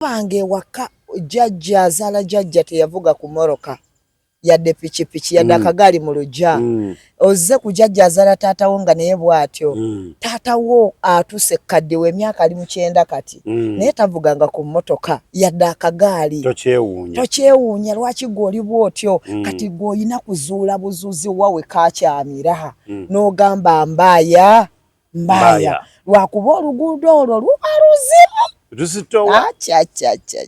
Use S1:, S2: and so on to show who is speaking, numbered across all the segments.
S1: Bange ewaka jjajja azaala jjajja teyavuga ku moroka yadde pikipiki yadde akagaali mu lugya. Ozze ku jjajja azaala taata wo nga naye bw'atyo. Taata wo atuuse ekkaddiwa emyaka ali mu 90 kati naye tavuganga ku mmotoka yadde akagaali.
S2: Tokyewuunya.
S1: Tokyewuunya lwaki gwe oli bw'otyo. Kati gwe olina kuzuula buzuuzi wa we kaakyamira n'ogamba mbaaya mbaaya lwakuba oluguudo olwo luba luzibu.
S2: Luzitowa.
S1: Achachachacha.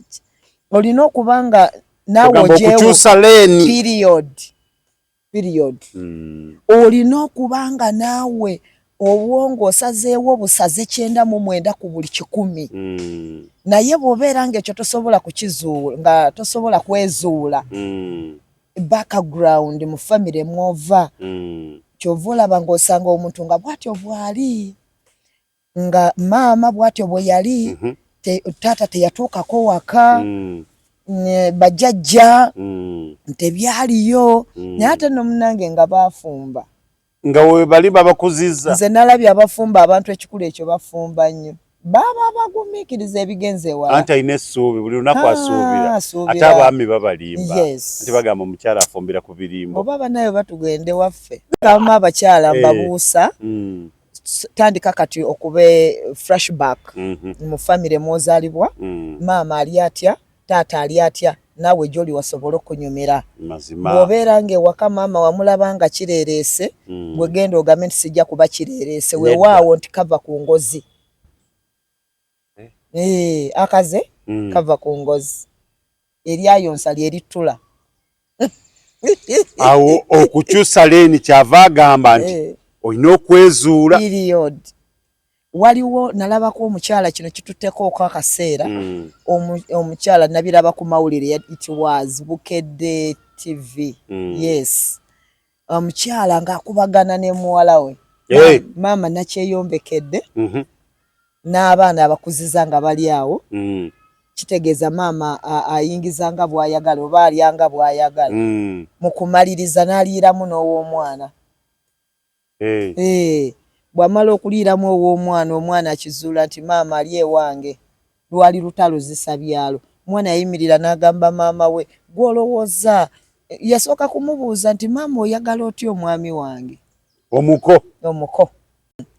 S1: Olina okuba nga naawe
S2: Ogamba
S1: ogyewo
S2: okukyusa leeni.
S1: Period. Period. Olina okuba nga naawe obwongo osazeewo busaze 99 ku buli 100. Naye bw'obeera ng'ekyo tosobola kukizuula, nga tosobola kwezuula. Background mu family mw'ova. Ky'ova olaba ng'osanga omuntu nga bw'atyo bw'ali, nga maama bw'atyo bwe yali, taata teyatuukako waka, bajjajja tebyaliyo, naye ate nno munnange nga baafumba.
S2: Nga we bali babakuzizza.
S1: Nze nalabye abafumba abantu ekikulu ekyo bafumba nnyo. Baba bagumiikiriza ebigenze ewala.
S2: Anti alina essuubi, buli lunaku asuubira.
S1: Asuubira.
S2: Ate abaami babalimba.
S1: Yes.
S2: Anti bagamba omukyala afumbira ku birimbo.
S1: Oba banaye batugende waffe. Abamu abakyala mbabuusa. Tandika kati okube flashback mu family mw'ozaalibwa. Maama ali atya, taata ali atya, naawe gy'oli wasobole okunyumira.
S2: Mazima.
S1: Bw'obeera ng'ewaka maama wamulaba nga kireereese, gwe genda ogambe nti sijja kuba kireereese,
S2: Nedda.
S1: Weewaawo nti kava ku ngozi. Akaze kava ku ngozi. Eryayonsa lye littula.
S2: Awo okukyusa leeni kyava agamba nti olina okwezuula.
S1: Period. Waliwo nalabako omukyala kino kitutteko oko akaseera. Omukyala nabiraba ku mawulire, it was Bukedde TV. Yes. Omukyala ng'akubagana ne muwala we. Maama nakyeyombekedde. N'abaana abakuziza nga bali awo. Kitegeeza maama ayingiza nga bw'ayagala oba alya nga bw'ayagala. Mu kumaliriza n'aliiramu n'ow'omwana. Bw'amala okuliiramu ow'omwana, omwana akizuula nti maama ali ewange. Lwali lutalo zisa byalo. Omwana yayimirira n'agamba maama we, gw'olowooza. Yasooka kumubuuza nti maama oyagala otya omwami wange?
S2: Omuko.
S1: Omuko.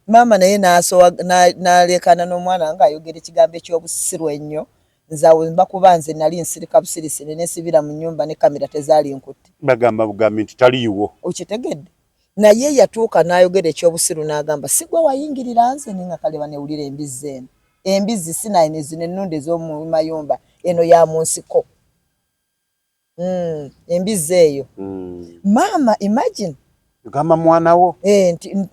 S1: Maama naye n'aleekaana n'omwana ng'ayogera ekigambo eky'obusiru ennyo. Nze awo mba kuba nze nali nsirika busirisi ne neesibira mu nnyumba ne kamera tezaali nkutte.
S2: Bagamba bugambi nti taliiwo.
S1: Okitegedde? Naye yatuuka n'ayogera eky'obusiru n'agamba si gwe wayingirira nze naye nga kale banewulira embizzi eno. Embizzi si naye zino ennundu ez'omu mayumba eno ya mu nsiko. Embizzi eyo. Maama imagine.
S2: Gamba mwana wo.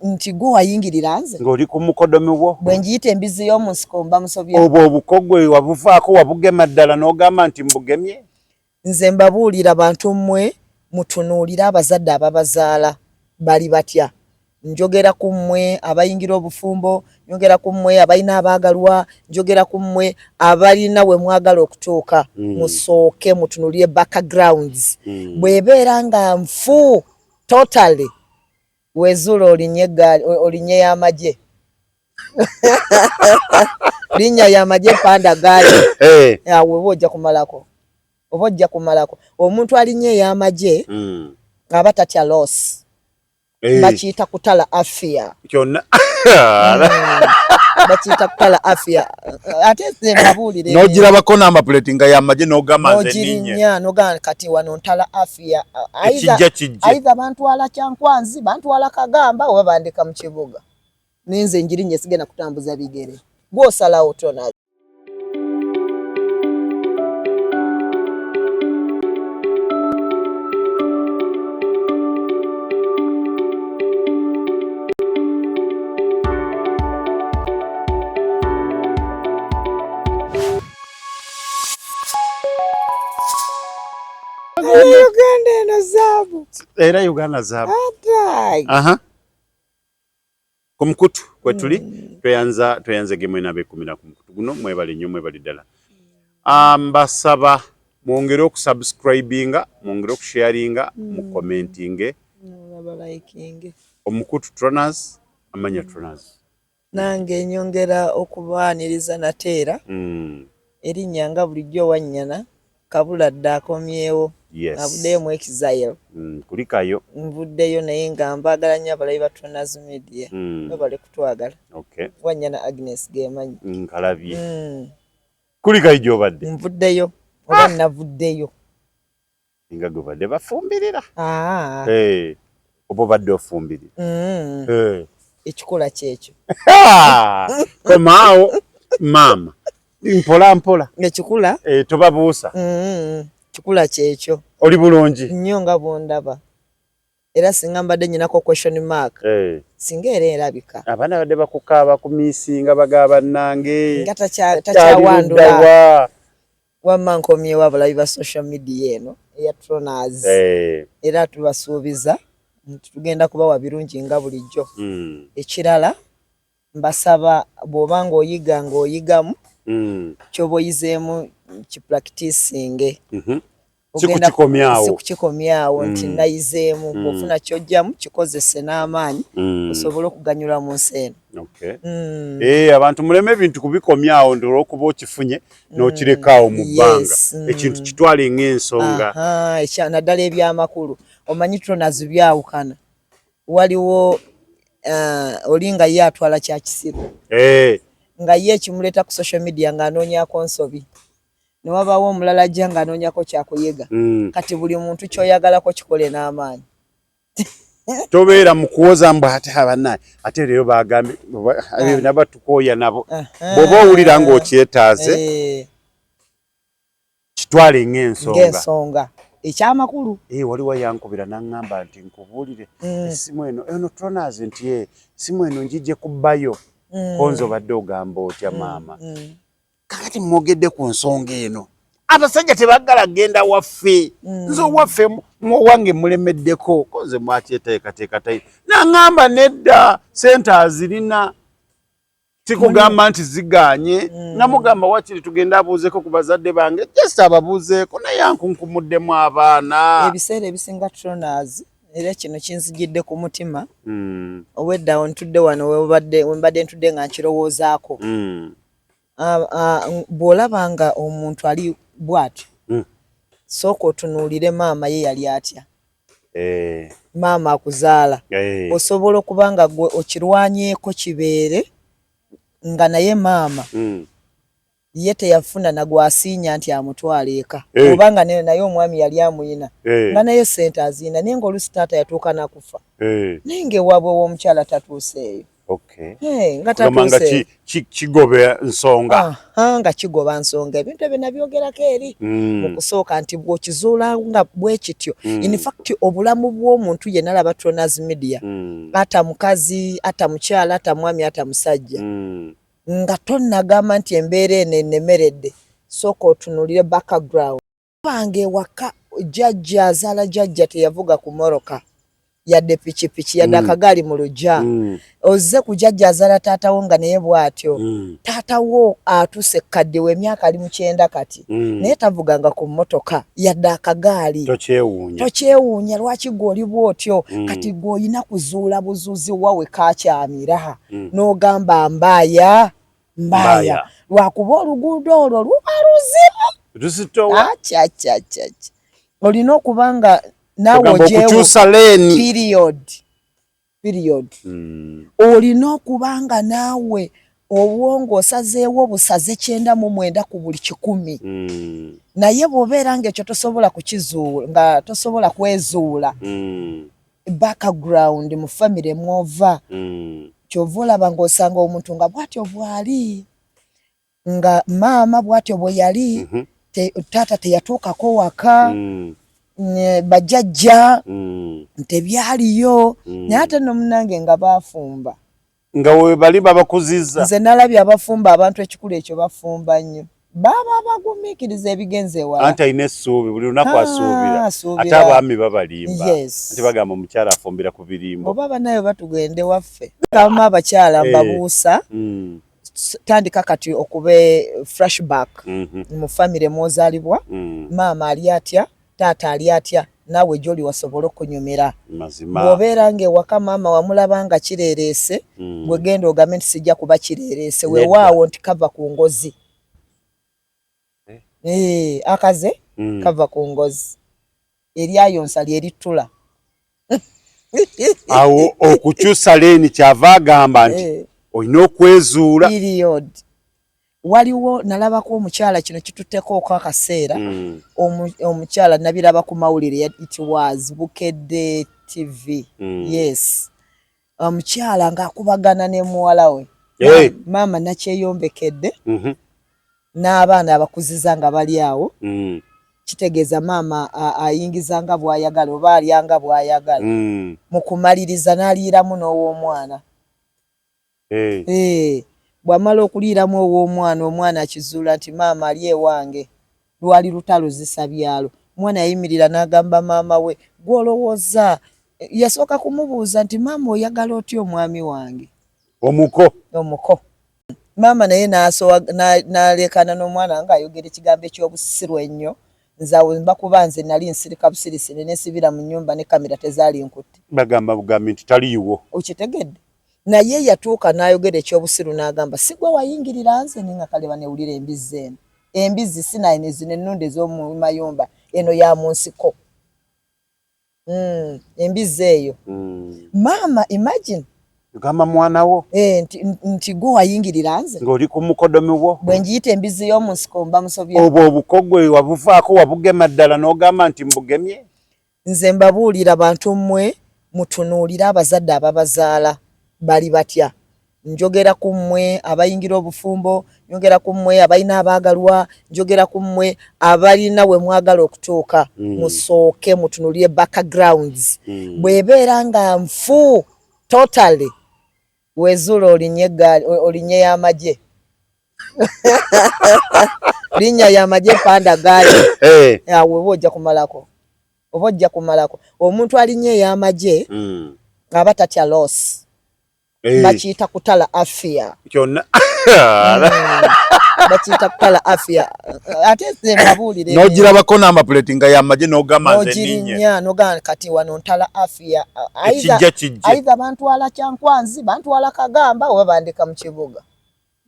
S1: Nti gwe wayingirira nze.
S2: Ng'oli ku mukodomi wo.
S1: Bwe ngiyita embizzi y'omu nsiko mba musobya.
S2: Obwo obukogwe wabuvaako wabugema ddala n'ogamba nti mbugemye.
S1: Nze mbabuulira bantu mmwe mutunuulire abazadde ababazaala bali batya. Njogera ku mmwe abayingira obufumbo, njogera ku mmwe abalina abaagalwa, njogera ku mmwe abalina we mwagala okutuuka. Musooke mutunuulire backgrounds. Bw'ebeera nga nfu totally wezuula olinnye eggaali, olinnye y'amagye. Linnya y'amagye panda gaali. Awo oba ojja kumalako. Oba ojja kumalako. Omuntu alinnye ey'amagye aba tatya loss. Bakiyita kutala afia.
S2: Kyonna.
S1: Bakiyita kutala afia. Ate nze mbabuulire.
S2: N'ogirabako number plate nga y'amagye n'ogamba nze nninye.
S1: N'ogirinnya n'ogamba kati wano ntala afia.
S2: Ekijja kijje.
S1: Either bantwala Kyankwanzi, bantwala Kagamba oba bandeka mu kibuga. Ninze ngirinye sigenda kutambuza bigere. Gw'osalawo tona. Uganda eno zaabu.
S2: Era Uganda zaabu.
S1: Atai.
S2: Aha. Ku mukutu kwe tuli, tweyanza ge mwena abeekumira ku mukutu guno, mwebale nnyo, mwebale ddala. Mbasaba mwongere okusubscribinga, mwongere okusharinga, mucommentinge.
S1: Abalikinge.
S2: Omukutu Tronaz, amanya Tronaz.
S1: Nange nyongera okubaaniriza nate era. Erinnya nga bulijjo Wannyana Kabuladde akomyewo.
S2: Yes.
S1: Avuddeyo mu exile.
S2: Kulikayo.
S1: Nvuddeyo naye nga mbaagala nnyo abalabi ba Tronas Media. Mwebale kutwagala.
S2: Okay.
S1: Wannyana Agnes gemanyi.
S2: Nkalabye. Kulikayo gy'obadde.
S1: Nvuddeyo oba navuddeyo.
S2: Nga gwe badde bafumbirira.
S1: Ah.
S2: Hey. Oba obadde ofumbirira. Hey.
S1: Ekikola kyekyo.
S2: Komaawo maama. Mpola mpola.
S1: Ekikula.
S2: Tobabuusa.
S1: Kikula kyekyo.
S2: Oli bulungi.
S1: Nnyo nga bw'ondaba. Era singa mbadde nnyinako question mark. Singa era erabika.
S2: Abaana badde bakukaaba ku miisinga bagaba bannange.
S1: Nga takyawandula. Wamma nkomyewo abalabi ba social media eno eya Tronas. Era tubasuubiza nti tugenda kubawa birungi nga bulijjo. Ekirala mbasaba bw'oba ng'oyiga ng'oyigamu ky'oba oyizeemu kipracticinge.
S2: Sikukikomyawo.
S1: Sikukikomyawo nti nayizeemu bw'ofuna ky'ojjamu kikozese n'amaanyi osobole okuganyulwa mu nsi eno.
S2: Okay. Abantu muleme ebintu kubikomyawo nti olw'okuba okifunye n'okirekaawo mu bbanga. Ekintu kitwale ng'ensonga.
S1: Naddala ebyamakulu. Omanyi Tronas byawukana. Waliwo oli nga ye atwala kya kisiru. Nga ye ekimuleeta ku social media ng'anoonyaako nsobi. Ne wabaawo omulala ajja ng'anoonyako kyakuyiga. Kati buli muntu ky'oyagalako kikole n'amaanyi.
S2: Tobeera mu kuwoza mbu ate abannaye ate leero bagambye naba tukooya nabo. Bw'oba owulira ng'okyetaaze kitwale ng'ensonga.
S1: Ng'ensonga ekyamakulu.
S2: Waliwo yankubira n'aŋŋamba nti nkubuulire essimu eno eno Tronas nti essimu eno njije kubbayo. Konzo obadde ogamba otya maama? Kakati mwogedde ku nsonga eno. Abasajja tebaagala genda waffe. Nze owaffe owange mulemeddeko konze mwakyeteekateeka tayi. N'aŋŋamba nedda ssente azirina. Sikugamba nti zigaanye. Namugamba wakiri tugende abuuzeeko ku bazadde bange just ababuuzeeko naye ankunkumuddemu abaana.
S1: Ebiseera ebisinga Tronas era kino kinzijidde ku mutima. Obwedda ntudde wano wembadde ntudde nga nkirowoozaako. Bw'olaba nga omuntu ali bw'atyo, sooka otunuulire maama ye yali atya. Maama akuzaala. Osobola okuba nga gwe okirwanyeeko kibeere nga naye maama ye teyafuna na gw'asiinya nti amutwala eka. Oba nga naye omwami yali amuyina. Nga naye ssente aziyina naye ng'oluusi taata yatuuka na kufa. Naye ng'ewaabwe w'omukyala tatuuseeyo. Nga tatuuseeyo.
S2: Kigoba nsonga.
S1: Nga kigoba nsonga. Ebintu ebyo nabyogerako eri mu kusooka nti bw'okizuula nga bwe kityo. In fact obulamu bw'omuntu yenna alaba Tronas Media. Ata mukazi, ata mukyala, ata mwami, ata musajja. Nga tonnagamba nti embeera eno ennemeredde, sooka otunuulire background. Bange ewaka jjajja azaala jjajja teyavuga ku mmotoka yadde pikipiki yadde akagaali mu luggya. Ozze ku jjajja azaala taata wo nga naye bw'atyo. Taata wo atuuse ekkaddiwa emyaka ali mu 90 kati. Naye tavuganga ku mmotoka yadde akagaali.
S2: Tokyewuunya.
S1: Tokyewuunya lwaki ggwe oli bw'otyo. Kati ggwe olina kuzuula buzuuzi wa we kaakyamira. N'ogamba mbaaya mbaaya. Lwakuba oluguudo olwo luba luzibu.
S2: Luzitowa.
S1: Achachachacha. Olina okuba nga naawe
S2: okukyusa leeni.
S1: Period. Period. Olina okuba nga naawe obwongo osazeewo busaze 99 ku buli 100. Naye bw'obeera ng'ekyo tosobola kukizuula, nga tosobola kwezuula. Background mu famire mw'ova. Ky'ova olaba ng'osanga omuntu nga bw'atyo bw'ali. Nga maama bw'atyo bwe yali, taata teyatuukako waka, bajjajja tebyaliyo, naye ate nno munnange nga baafumba.
S2: Nga we bali babakuzizza.
S1: Nze nalabye abafumba abantu ekikulu ekyo bafumba nnyo. Baba bagumiikiriza ebigenze ewala.
S2: Anti alina essuubi buli lunaku asuubira. Ate abaami babalimba. Anti bagamba omukyala afumbira ku birimbo.
S1: Oba banayo batugende waffe. Abamu abakyala mbabuusa. Tandika kati okube flashback mu famire mw'ozaalibwa. Maama ali atya, taata ali atya, naawe gy'oli wasobole okunyumira. Bw'obeera ng'ewaka maama wamulaba nga kireereese, gwe genda ogambe nti sijja kuba kireereese, weewaawo nti kava ku ngozi. Akaze kava ku ngozi, eryayonsa lyerittula.
S2: Awo okukyusa leeni kyava agamba nti olina okwezuula.
S1: Period. Waliwo nalabako omukyala, kino kitutteko oko akaseera, omukyala nabiraba ku mawulire, it was Bukedde TV. Yes, omukyala ng'akubagana ne muwala we.
S2: Hey.
S1: Maama nakyeyombekedde n'abaana abakuziza nga bali awo. Kitegeeza maama ayingiza nga bw'ayagala oba alya nga bw'ayagala. Mu kumaliriza n'aliiramu n'ow'omwana.
S2: Hey.
S1: Bw'amala okuliiramu ow'omwana, omwana akizuula nti maama ali ewange. Lwali lutalo zisa byalo. Omwana yayimirira n'agamba maama we, gw'olowooza, yasooka kumubuuza nti maama oyagala otya omwami wange?
S2: Omuko.
S1: Omuko. Maama naye n'aleekaana n'omwana ng'ayogera ekigambo eky'obusiru ennyo. Nze awo mba kuba nze nali nsirika busirisi ne neesibira mu nnyumba ne kamera tezaali nkutte.
S2: Bagamba bugambi nti taliiwo.
S1: Okitegedde? Naye yatuuka n'ayogera ekyobusiru n'agamba si gwe wayingirira nze, naye nga kale banewulira embizzi eno. Embizzi si naye zino ennundu ez'omu mayumba, eno ya mu nsiko. Embizzi eyo. Maama imagine.
S2: Gamba mwana wo.
S1: Nti gwe wayingirira nze.
S2: Ng'oli ku mukodomi wo.
S1: Bwe ngiyita embizzi y'omu nsiko mba musobya.
S2: Obwo obukogwe wabuvaako wabugema ddala n'ogamba nti mbugemye.
S1: Nze mbabuulira bantu mmwe mutunuulire abazadde ababazaala bali batya. Njogera ku mmwe abayingira obufumbo, njogera ku mmwe abalina abaagalwa, njogera ku mmwe abalina we mwagala okutuuka. Musooke mutunuulire backgrounds. Bw'ebeera nga nfu totally, wezuula olinye eggaali, olinye y'amagye. Linnya y'amagye panda gaali. Awo oba ojja kumalako. Oba ojja kumalako. Omuntu alinnya ey'amagye aba tatya loss. Bakiyita kutala afia.
S2: Kyonna.
S1: Bakiyita kutala afia. Ate nze mbabuulire.
S2: N'ogirabako number plate nga y'amagye n'ogamba nze nninye.
S1: N'ogirinnya n'ogamba kati wano ntala afia.
S2: Ekijja kijje.
S1: Either bantwala Kyankwanzi, bantwala Kagamba oba bandeka mu kibuga.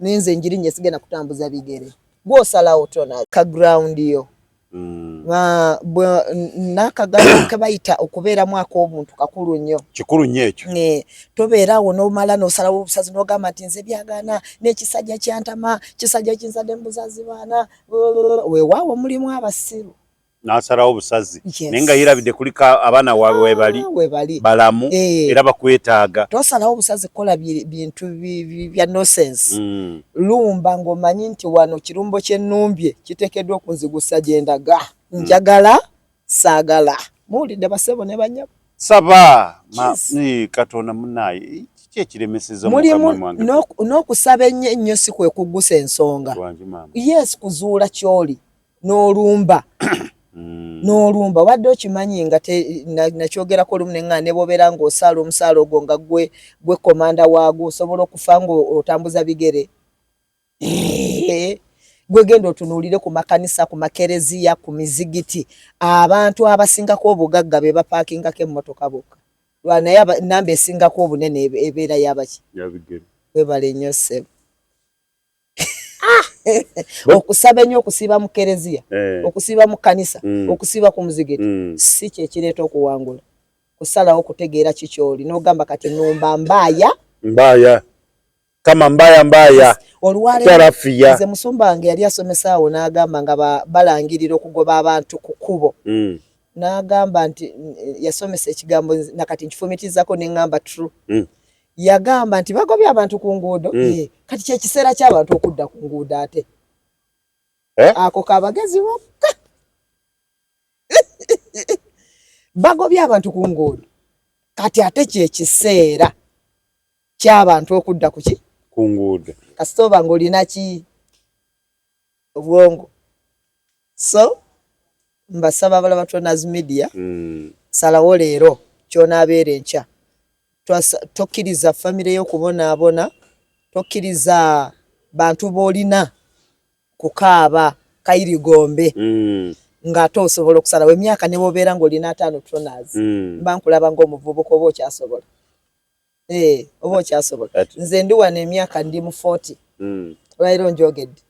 S1: Ninze njirinnye sigenda kutambuza bigere. Gw'osalawo tona ka ground yo. N'akagalo ke bayita okubeeramu ak'obuntu kakulu nnyo.
S2: Kikulu nnyo ekyo.
S1: Tobeeraawo n'omala n'osalawo obusazi n'ogamba nti nze byagaana n'ekisajja kyantama, kisajja kinzadde mu buzazi baana. Weewaawo mulimu abasiru.
S2: N'asalawo obusazi. Naye nga yeerabidde kuliko abaana waabwe webali. Balamu era bakwetaaga.
S1: Tosalawo obusazi kukola bintu bya nonsense. Lumba ng'omanyi nti wano kirumbo kye nnumbye kiteekeddwa okunzigusa gye ndaga. Njagala saagala. Muwulidde basebo ne bannyabo.
S2: Saba Katonda munaaye kiki ekiremeseza
S1: mulimu n'okusaba ennyo ennyo si kwe kuggusa ensonga. Yes, kuzuula ky'oli n'olumba. N'olumba obadde okimanyi nga nakyogerako olumu ne ŋŋamba ne bw'obeera ng'osaala omusaala ogwo nga gwe komanda waagwo osobola okufa ng'otambuza bigere. Gwe genda otunuulire ku makanisa, ku makereziya, ku mizigiti, abantu abasingako obugagga be bapaakingako emmotoka bokka. Naye namba esingako obunene ebeera y'abaki? Webale nnyo ssebo. Okusaba ennyo, okusiiba mu kereziya, okusiiba mu kkanisa, okusiiba ku muzigiti si kye kireeta okuwangula. Kusalawo kutegeera ki ky'oli n'ogamba kati nnumba mbaaya.
S2: Mbaaya. Kama mbaya mbaya.
S1: Olwaleero nze musumba wange yali asomesa awo n'agamba nga balangirira okugoba abantu ku kkubo. N'agamba nti yasomesa ekigambo nakati nkifumiitirizaako ne ŋŋamba true. Yagamba nti bagobye abantu ku nguudo. Kati kye kiseera ky'abantu okudda ku nguudo ate. Ako kabagezi bokka. Bagobye abantu ku nguudo. Kati ate kye kiseera ky'abantu okudda ku ki?
S2: Ku nguudo.
S1: Kasita oba ng'olina ki? Obwongo. So mbasaba abalaba Tronas Media, salawo leero ky'onaabeera enkya. Tokkiriza famire yo kubonaabona, tokkiriza bantu b'olina kukaaba kayirigombe ng'ate osobola okusalawo emyaka ne bw'obeera ng'olina 50 Tronas. Mba nkulaba ng'omuvubuka oba okyasobola. Oba okyasobola. Nze ndi wano emyaka ndi mu 40. Olwaleero njogedde.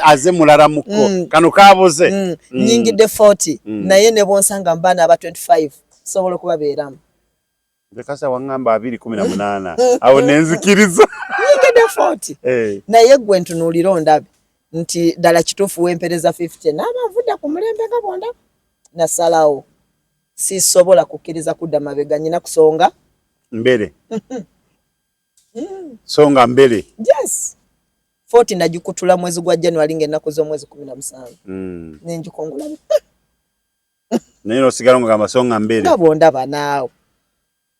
S2: Aze mulala muko kano kabuze.
S1: Nyingidde 40 naye ne bwonsanga mbaana aba 25 sobola okubabeeramu.
S2: Bekasa wangamba 218 awo nenzikiriza.
S1: Nyingidde 40. Naye gwe ntunuulira ondabe nti ddala kituufu wempereza 50 naaba nvudde ku mulembe nga bwonda nasalawo sisobola kukkiriza kudda mabega, nyina kusonga
S2: mbere. Songa mbere.
S1: Yes. 40 nagikutula mwezi gwa January ng'ennaku z'omwezi 17. Nenjikongula.
S2: Naye n'osigala ng'ogamba songa mbere.
S1: Nga bw'ondaba naawe.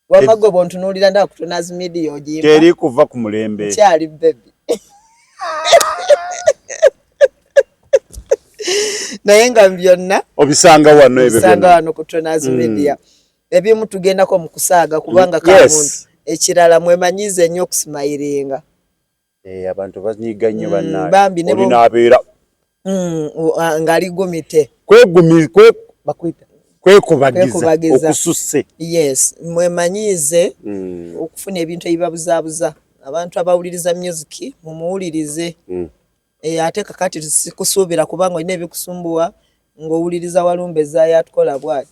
S1: Wamma gwe bw'ontunuulira ndaba kutonazi media ogimpa.
S2: Teri kuva ku mulembe.
S1: Nkyali baby. Naye nga byonna
S2: obisanga wano ebyo
S1: byonna. Wano ku Tonazi Media. Ebimu tugendako mu kusaaga kubanga ka muntu. Ekirala mwemanyiize nnyo okusimayiringa.
S2: Abantu banyiga nnyo bannange. Bambi ne olina abeera
S1: ng'ali gumite.
S2: Kwekubagiza okususse.
S1: Yes, mwemanyiize okufuna ebintu ebibabuzaabuza. Abantu abawuliriza music mumuwulirize. Ate kakati sikusuubira kubanga olina ebikusumbuwa ng'owuliriza Walumbe Zaaya atukola bw'ati.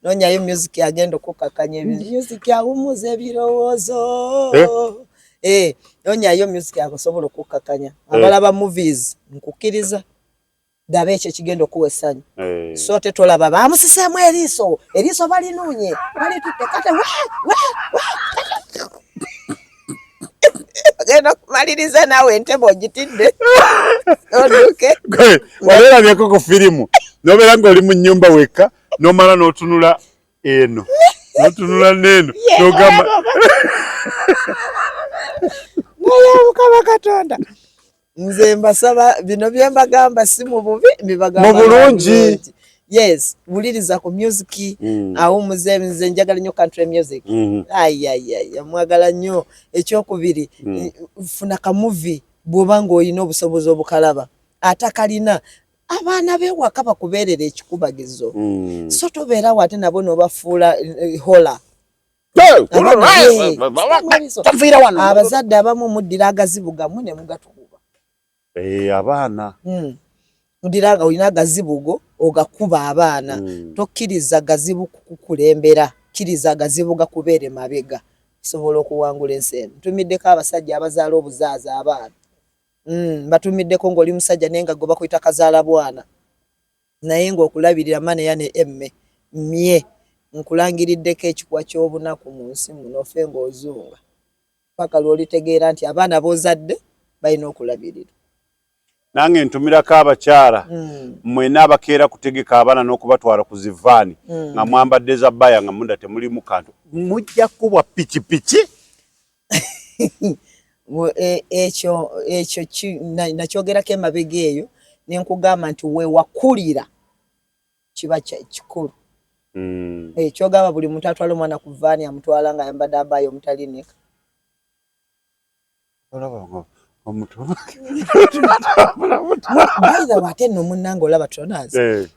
S1: Noonyayo music agenda okukakkanya ebintu. Music awummuza ebirowoozo. Noonyayo music asobola okukakkanya. Abalaba movies nkukkiriza. Daba ekyo ekigenda okuwa essanyu. So ate tolaba bamusiseemu eriiso, eriiso balinuunye, balitutte kate we we we. Ogenda okumaliriza naawe entebe ogitidde odduke.
S2: Waleerabyeko ku firimu n'obeera ng'oli mu nnyumba wekka n'omala n'otunula eno n'otunula n'eno n'ogamba
S1: naye Mukama Katonda. Nze mbasaba bino bye mbagamba si mu bubi, mbibagamba
S2: mu bulungi.
S1: Yes, wuliriza ku music awummuze. Nze njagala nnyo country music. Ayayaya, mwagala nnyo. Ekyokubiri, funa ka movie bw'oba ng'olina obusobozi obukalaba. Atakalina, abaana b'ewaka bakubeerera ekikubagizo. So tobeerawo ate nabo n'obafuula hola. Abazadde abamu muddira agazibu gammwe ne mugatukuba.
S2: Abaana.
S1: Muddira nga olina agazibu go ogakuba abaana. Tokkiriza gazibu kukukulembera, kkiriza agazibu gakubeere mabega osobola okuwangula ensi eno. Ntumiddeko abasajja abazaala obuzaaza abaana. Mbatumiddeko ng'oli musajja naye nga gwe bakuyita kazaala bwana. Naye ng'okulabirira maneya ne emme mye nkulangiriddeko ekikwa ky'obunaku mu nsi muno ofe ng'ozunga. Paka lw'olitegeera nti abaana b'ozadde balina okulabirirwa.
S2: Nange ntumirako abakyala mwena abakeera kutegeka abaana n'okubatwala ku zivaani nga mwambadde za baya nga munda temulimu kantu, mujja kubwa pikipiki.
S1: Ekyo nakyogerako emabega eyo ne nkugamba nti we wakulira kiba kikulu. Kyogamba buli muntu atwala omwana ku vaani amutwala nga ayambadde abaya omutalinika. By the way, ate nno munnange olaba Tronas,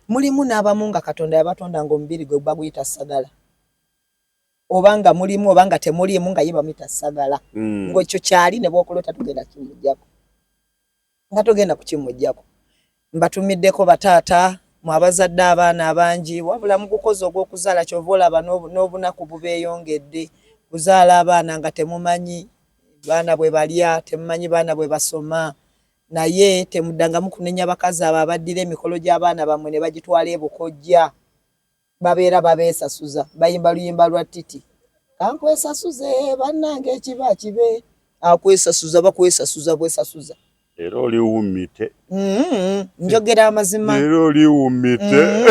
S1: mulimu n'abamu nga Katonda yabatonda ng'omubiri gwe baguyita sagala. Oba nga mulimu oba nga temuliimu nga ye bamuyita sagala. Ng'ekyo kyali ne bw'okulota togenda kimuggyako. Nga togenda kukimuggyako. Mbatumiddeko bataata mwe abazadde abaana abangi wabula mugukoze ogw'okuzaala ky'ova olaba n'obunaku bubeeyongedde. Kuzaala abaana nga temumanyi baana bwe balya, temumanyi baana bwe basoma. Naye temuddangamu kunenya bakazi abo abaddira emikolo gy'abaana bammwe ne bagitwala ebukojja. Babeera babeesasuza, bayimba luyimba lwa ttiti. Kankwesasuze bannange ekiba kibe. Akwesasuza bakwesasuza bwesasuza.
S2: Era oliwummite.
S1: Njogera amazima.
S2: Era oliwummite.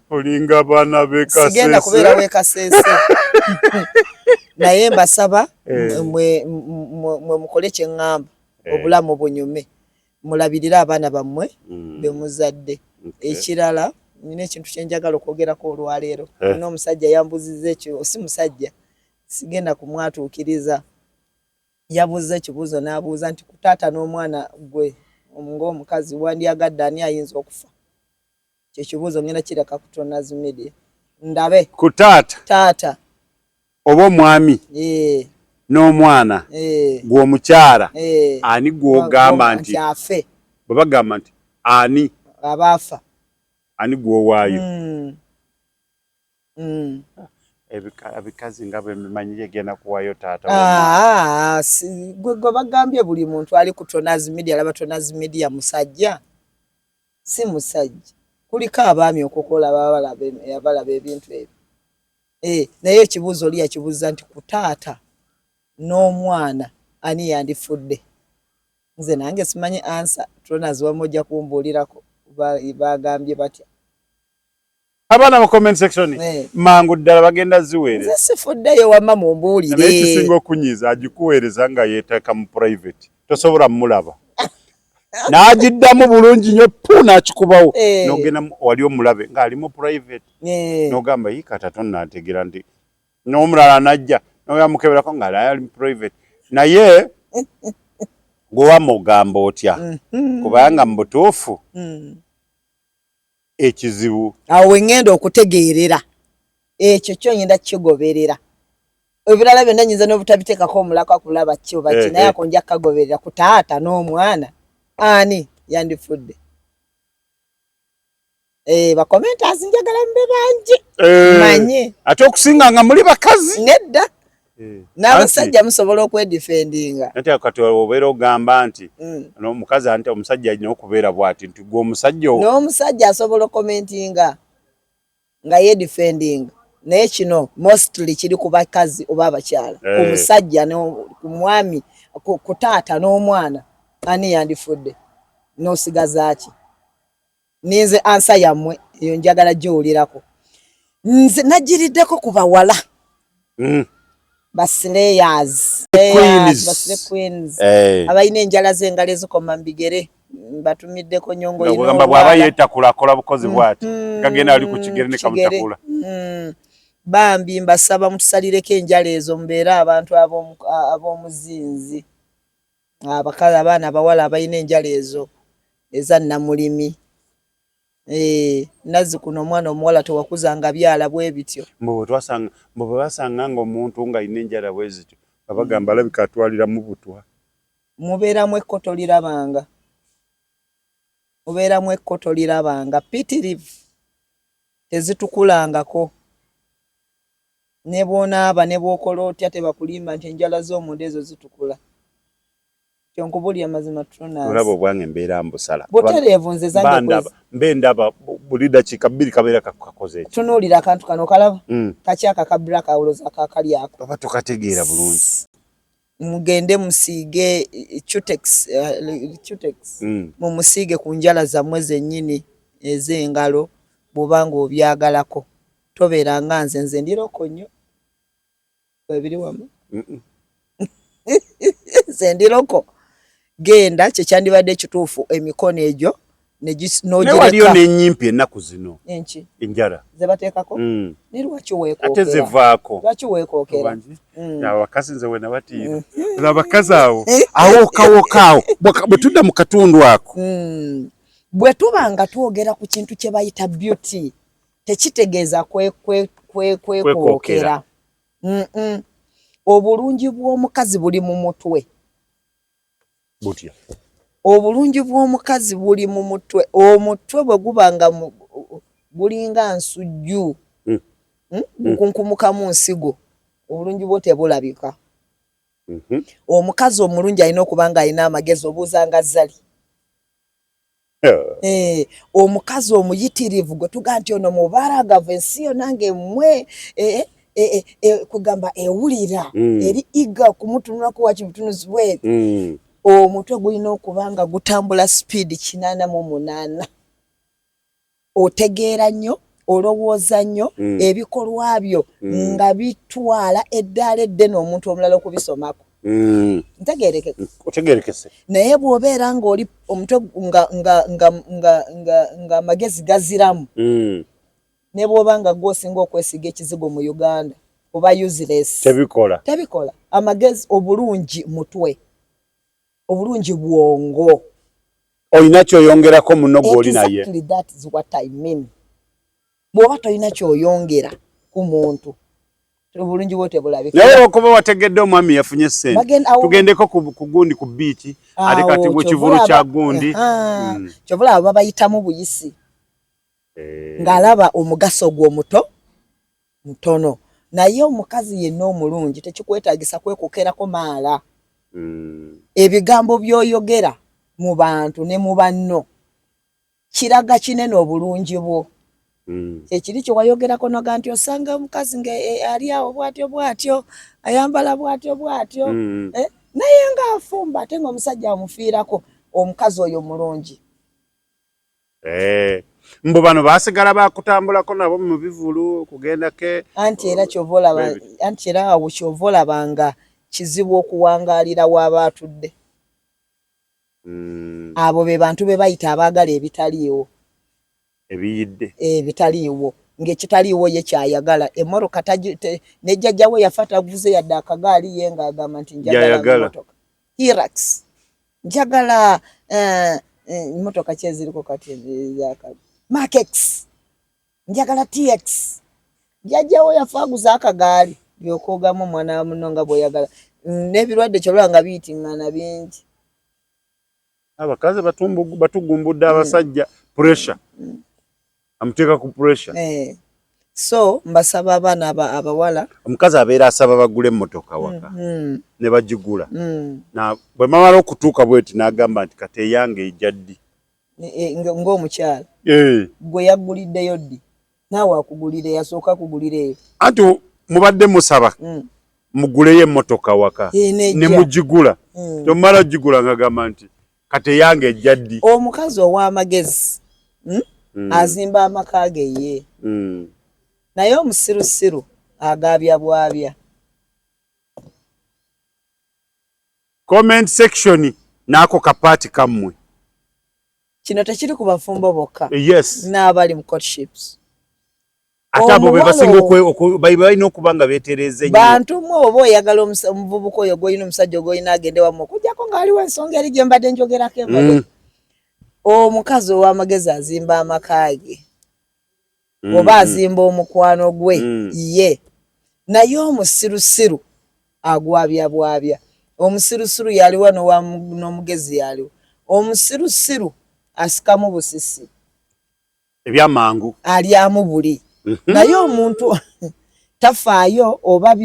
S2: Olinga baana b'e Kasese.
S1: Sigenda kubeera w'e Kasese. Naye mbasaba mwe mukole kye ŋŋamba obulamu bunyume. Mulabirire abaana bammwe be muzadde. Ekirala nina ekintu kye njagala okwogerako olwaleero. Nina omusajja yambuuzizza ekyo, si musajja sigenda kumwatuukiriza. Yabuuzza ekibuuzo n'abuuza nti ku taata n'omwana gwe ng'omukazi wandyagadde ani ayinza okufa? Kye kibuuzo ngenda kireka ku Tonaz Media. Ndabe.
S2: Ku taata?
S1: Taata.
S2: Oba omwami? N'omwana. Gw'omukyala. Ani gw'ogamba nti
S1: afe?
S2: Bwe bagamba nti ani
S1: abaafa,
S2: ani gw'owaayo? Ebikazi nga bwe mbimanyi, egenda kuwaayo taata.
S1: Ah, gwe bagambye buli muntu ali ku Tonaz Media, alaba Tonaz Media musajja, si musajja. Kuliko abaami okukola, balaba ebintu ebyo. Naye ekibuuzo oli yakibuuza nti ku taata n'omwana ani yandifudde? Nze nange simanyi answer. Tonaz, wamma ojja kumbuulirako bagambye batya.
S2: Abaana mu comment section mangu ddala bagenda ziweereza.
S1: Nze sifuddeyo, wamma mumbuulire.
S2: Naye kisinga okunyiiza, agikuweereza nga yeeteeka mu private, tosobola mulaba, n'agiddamu bulungi nnyo pu n'akikubawo. N'ogenda wali omulabe ng'ali mu private, n'ogamba, "Yi, kata tonnantegeera," nti n'omulala najja noyamukeberako nga naye ali mu private. Naye gwe wamma ogamba otya? Kubanga mu butuufu ekizibu
S1: Awo wengenda okutegeerera ekyo kyo, ngenda kukigoberera. Ebirala byonna nyinza n'obutabiteekako omulaka kulaba ki oba ki, naye ako nja kukagoberera. Ku taata n'omwana ani yandifudde? Ba commenters njagala mube bangi. Manye.
S2: Ate okusinga nga muli bakazi.
S1: Nedda, n'abasajja musobola okwedefendinga.
S2: Anti kati obeera ogamba nti n'omukazi, anti omusajja alina okubeera bw'ati, nti gwe omusajja
S1: N'omusajja asobola okomentinga nga yedefendinga, naye kino mostly kiri ku bakazi oba abakyala. Ku musajja, ku mwami, ku taata n'omwana ani yandifudde n'osigaza ki? Ninze answer yammwe eyo njagala giwulirako. Nze nagiriddeko ku bawala, ba slayers,
S2: Queens.
S1: ba queens, abalina enjala z'engalo ezikoma mu bigere. Batumiddeko nyongo.
S2: Nga kugamba bw'aba yeetakula, akola bukozi bw'ati, gagenda ali ku kigere ne kamutakula.
S1: Bambi mbasaba mutusalireko enjala ezo, mubeere abantu ab'omuzinzi. Abakazi, abaana abawala abalina enjala ezo eza namulimi. Nazzi kuno omwana omuwala tewakuzanga byala bwe bityo.
S2: Mbu bwe basanga nga omuntu ng'alina enjala bwe zityo, nga bagamba alabika atwaliramu butwa.
S1: Mubeeramu ekkoto lirabanga, mubeeramu ekkoto lirabanga pitirivu, tezitukulangako. Ne bw'onaaba ne bw'okola otya, tebakulimba nti enjala z'omunda ezo zitukula. Kyonkubulya mazima.
S2: Olaba obwange mbeera mbusala.
S1: Butereevu nze zange.
S2: Mbe ndaba buli dakiika 2 kabeera kakoze eki.
S1: Tunuulira akantu kano, kalaba kakyaka ka black, awoloza kakali ako.
S2: Oba tokategeera bulungi.
S1: Mugende musiige Cutex, Cutex. Mumusiige ku njala zammwe zennyini ez'engalo bw'oba nga obyagalako. Tobeera nga nze, nze ndiroko nnyo ebiri wamu, nze ndiroko. Genda kyekyandibadde ekituufu, emikono egyo.
S2: Naye waliyo n'ennyimpi ennaku zino.
S1: Enki?
S2: Enjala.
S1: Ze bateekako? Naye lwaki
S2: Ate
S1: weekookera?
S2: Zivaako.
S1: Lwaki weekookera?
S2: Abakazi nze wenabatiira abakazi awo awookawokaawo bwe tudda mu katundu ako.
S1: Bwe tuba nga twogera ku kintu kye bayita beauty, tekitegeeza kwekookera. Obulungi bw'omukazi buli mu mutwe.
S2: Butya?
S1: Obulungi bw'omukazi buli mu mutwe. Omutwe bwe guba nga gulinga nsujju, Gukunkumukamu nsigo, obulungi bwo tebulabika. Omukazi omulungi alina okuba ng'alina amagezi. Obuuza nga Zali. Omukazi omuyitirivu gwe tugaa nti ono mubalagavu, ensi yonna ng'emmwe kugamba ewulira eri iga okumutunulako wakibutunuzi bwe, omutwe gulina okuba nga gutambula speed 88. Otegeera nnyo, olowooza nnyo, ebikolwa byo nga bitwala eddaala eddene omuntu omulala okubisomako. Ntegerekeka?
S2: Otegerekese.
S1: Naye bw'obeera ng'oli omutwe nga nga nga nga nga nga amagezi gaziramu, ne bw'oba nga gw'osinga okwesiga ekizigo mu Uganda, oba useless.
S2: Tebikola.
S1: Tebikola. Amagezi, obulungi mutwe, obulungi bwongo.
S2: Olina kyoyongerako muno gw'oli naye.
S1: Exactly, that is what I mean. Bw'oba tolina kyoyongera ku muntu. Obulungi bwo tebulabika.
S2: Naye okuba wategedde omwami yafunye ssente, tugendeko ku gundi ku biiki, ate kati mu kivulu kya gundi.
S1: Kyova olaba babayitamu buyisi. Ng'alaba omugaso gwo omuto mutono. Naye omukazi yenna omulungi tekikwetaagisa kwekukerako maala. Ebigambo by'oyogera mu bantu ne mu banno kiraga kinene obulungi bwo. Kyekiri kye wayogerako noga nti osanga omukazi nga ali awo bw'atyo bw'atyo, ayambala bw'atyo bw'atyo, naye ng'afumba ate ng'omusajja amufiirako, omukazi oyo mulungi.
S2: Mbu bano basigala bakutambulako nabo mu bivulu kugendako.
S1: Anti era kyova olaba, anti era awo kyova olaba nga kizibu okuwangaalira w'aba atudde. Abo be bantu be bayita abaagala ebitaliiwo.
S2: Ebiyidde.
S1: Ebitaliiwo. Ng'ekitaliiwo ye ky'ayagala. Emmotoka ne jjajja we yafa tavuze yadde akagaali, ye ng'agamba nti njagala mmotoka. Hilux. Njagala mmotoka ki eziriko kati ez'akabi. Mark X. Njagala TX. Jjajja we yafa aguze akagaali. By'okoogamu omwana wa munno nga bw'oyagala. N'ebirwadde ky'olaba nga biyitiŋŋana bingi.
S2: Abakazi batugumbudde abasajja pressure. Amuteeka ku pressure.
S1: So mbasaba abaana abawala.
S2: Omukazi abeera asaba bagule emmotoka waka. Ne bagigula. Bwe mamala okutuuka bweti n'agamba nti kati eyange ejja ddi?
S1: Ng'omukyala. Gwe yagguliddeyo ddi? Naawe akugulira yasooka akugulira eyo.
S2: Anti mubadde musaba muguleyo emmotoka waka ne mugigula. Tomala gigula ng'agamba nti kati eyange ejja ddi?
S1: Omukazi ow'amagezi azimba amaka ge ye. Naye omusirusiru agaabya bwabya.
S2: Comment section n'ako kapaati kammwe.
S1: Kino tekiri ku bafumbo bokka.
S2: Yes.
S1: N'abali mu courtships.
S2: Ate abo be basinga balina okuba nga beetereeza ennyo.
S1: Bantu mmwe oba oyagala omuvubuka oyo gw'olina, omusajja gw'olina agende wammwe, okuggyako nga waliwo ensonga eri gye mbadde njogerako emabega. Omukazi ow'amagezi azimba amaka ge. Oba azimba omukwano gwe ye. Naye omusirusiru agwabya bwabya. Omusirusiru yaliwa n'omugezi yaliwa. Omusirusiru asikamu busisi.
S2: Ebyamangu.
S1: Alyamu buli. Naye omuntu tafaayo oba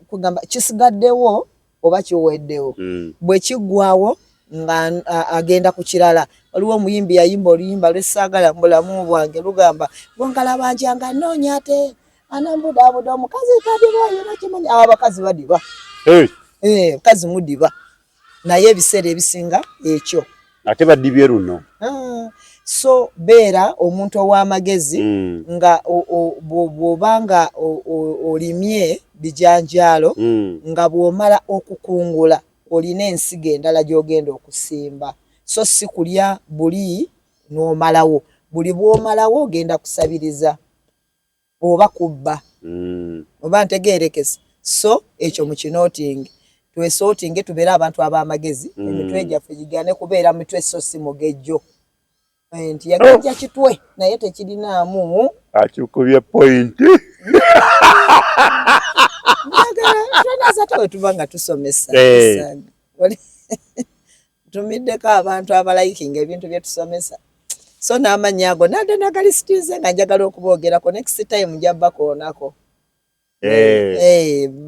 S1: kugamba kisigaddewo oba kiweddewo. Bwe kiggwawo nga agenda ku kirala. Waliwo omuyimbi yayimba oluyimba lwe saagala mu bulamu bwange lugamba bwonkalaba ntya nga nnoonya ate anambudaabuda omukazi tadiba yena kimanyi. Abo abakazi badiba. Omukazi mudiba. Naye ebiseera ebisinga ekyo.
S2: Ate badibye luno.
S1: So beera omuntu ow'amagezi nga bw'oba nga olimye bijanjaalo nga bw'omala okukungula olina ensigo endala gy'ogenda okusimba. So si kulya buli n'omalawo. Buli bw'omalawo ogenda kusabiriza oba kubba. Oba ntegeerekese. So ekyo mu kinootingi. Twesootinge tubeere abantu ab'amagezi, emitwe gyaffe gigane kubeera mitwe so si mugejjo. Nti yagejja kitwe naye tekirinaamu.
S2: Akikubye point.
S1: Njagala ate we tuba nga tusomesa. Ntumiddeko abantu abalayikinga ebintu bye tusomesa. So n'amannya ago nadde nagalisitiize nga njagala okuboogerako, next time nja bakoonako.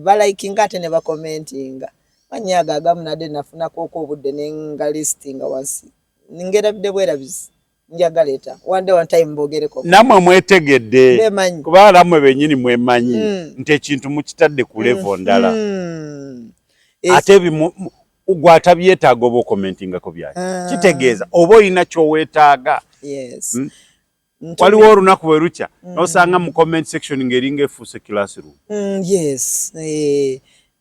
S1: Balayikinga ate ne bakomentinga. Mannya ago agamu nadde nafunako obudde ne ngalistinga wansi. Ngerabidde bwerabizi. Njagaleeta. One day one time mboogereko.
S2: Nammwe mwetegedde. Kubanga nammwe bennyini mwemanyi nti ekintu mukitadde ku level ndala. Ate gwe atabyetaaga oba okomentingako byaki. Kitegeeza oba olina ky'oweetaaga.
S1: Yes.
S2: Waliwo olunaku bwe lukya n'osanga mu comment section ng'eringa efuuse classroom.
S1: Yes.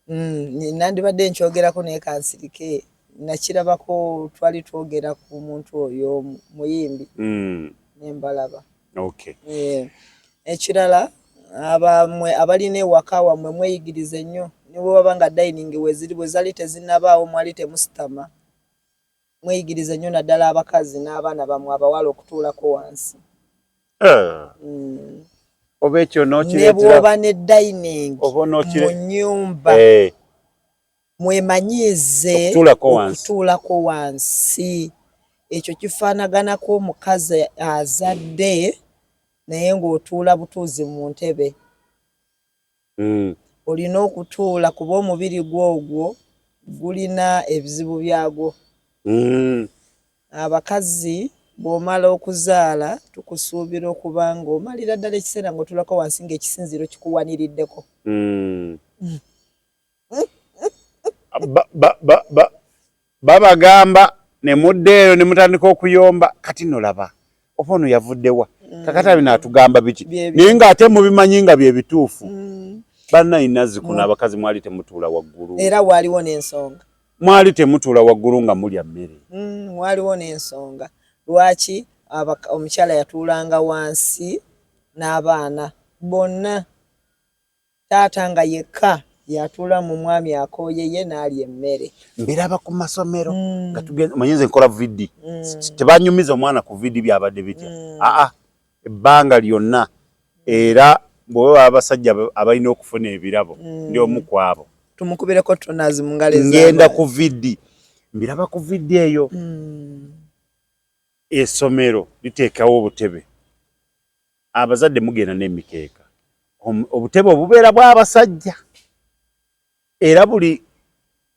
S1: Nandibadde nkyogerako naye kansirike. Nakirabako twali twogera ku muntu oyo muyimbi. Ne mbalaba.
S2: Okay.
S1: Ekirala abamwe abalina ewaka wammwe mweyigirize nnyo. Ne bwe waba nga dining weziri bwe zaali tezinnabaawo mwali temusitama. Mweyigirize nnyo naddala abakazi n'abaana bammwe abawala okutuulako wansi.
S2: Oba ekyo
S1: ne bw'oba ne dining mu nnyumba
S2: eh.
S1: Mwemanyiize okutuulako wansi. Ekyo kifaanaganako omukazi azadde naye ng'otuula butuuzi mu ntebe. Olina okutuula kuba omubiri gwo ogwo gulina ebizibu byagwo. Abakazi bw'omala okuzaala tukusuubira okuba ng'omalira ddala ekiseera ng'otuulako wansi ng'ekisinziiro kikuwaniriddeko.
S2: Babagamba ne mudda eyo ne mutandika okuyomba, kati no laba oba ono yavuddewa, kakati abino atugamba biki, naye ng'ate mubimanyi nga bye bituufu. Bannaye nazzikuno abakazi mwali temutuula waggulu.
S1: Era waaliwo n'ensonga.
S2: Mwali temutuula waggulu nga mulya mmere.
S1: Waaliwo n'ensonga lwaki omukyala yatuulanga wansi n'abaana bonna, taata nga yekka yatuula mu mwami akooye ye n'alya emmere.
S2: Mbiraba ku masomero nga tugenda, omanyi nze nkola VD, tebanyumiza omwana ku VD byabadde bitya, aa ebbanga lyonna. Era bw'oba abasajja abalina okufuna ebirabo, ndi omu ku abo.
S1: Tumukubireko tonazi mu ngalo.
S2: Ngenda ku VD, mbiraba ku VD eyo. Essomero liteekawo obutebe, abazadde mugenda n'emikeeka, obutebe obubeera bw'abasajja, era buli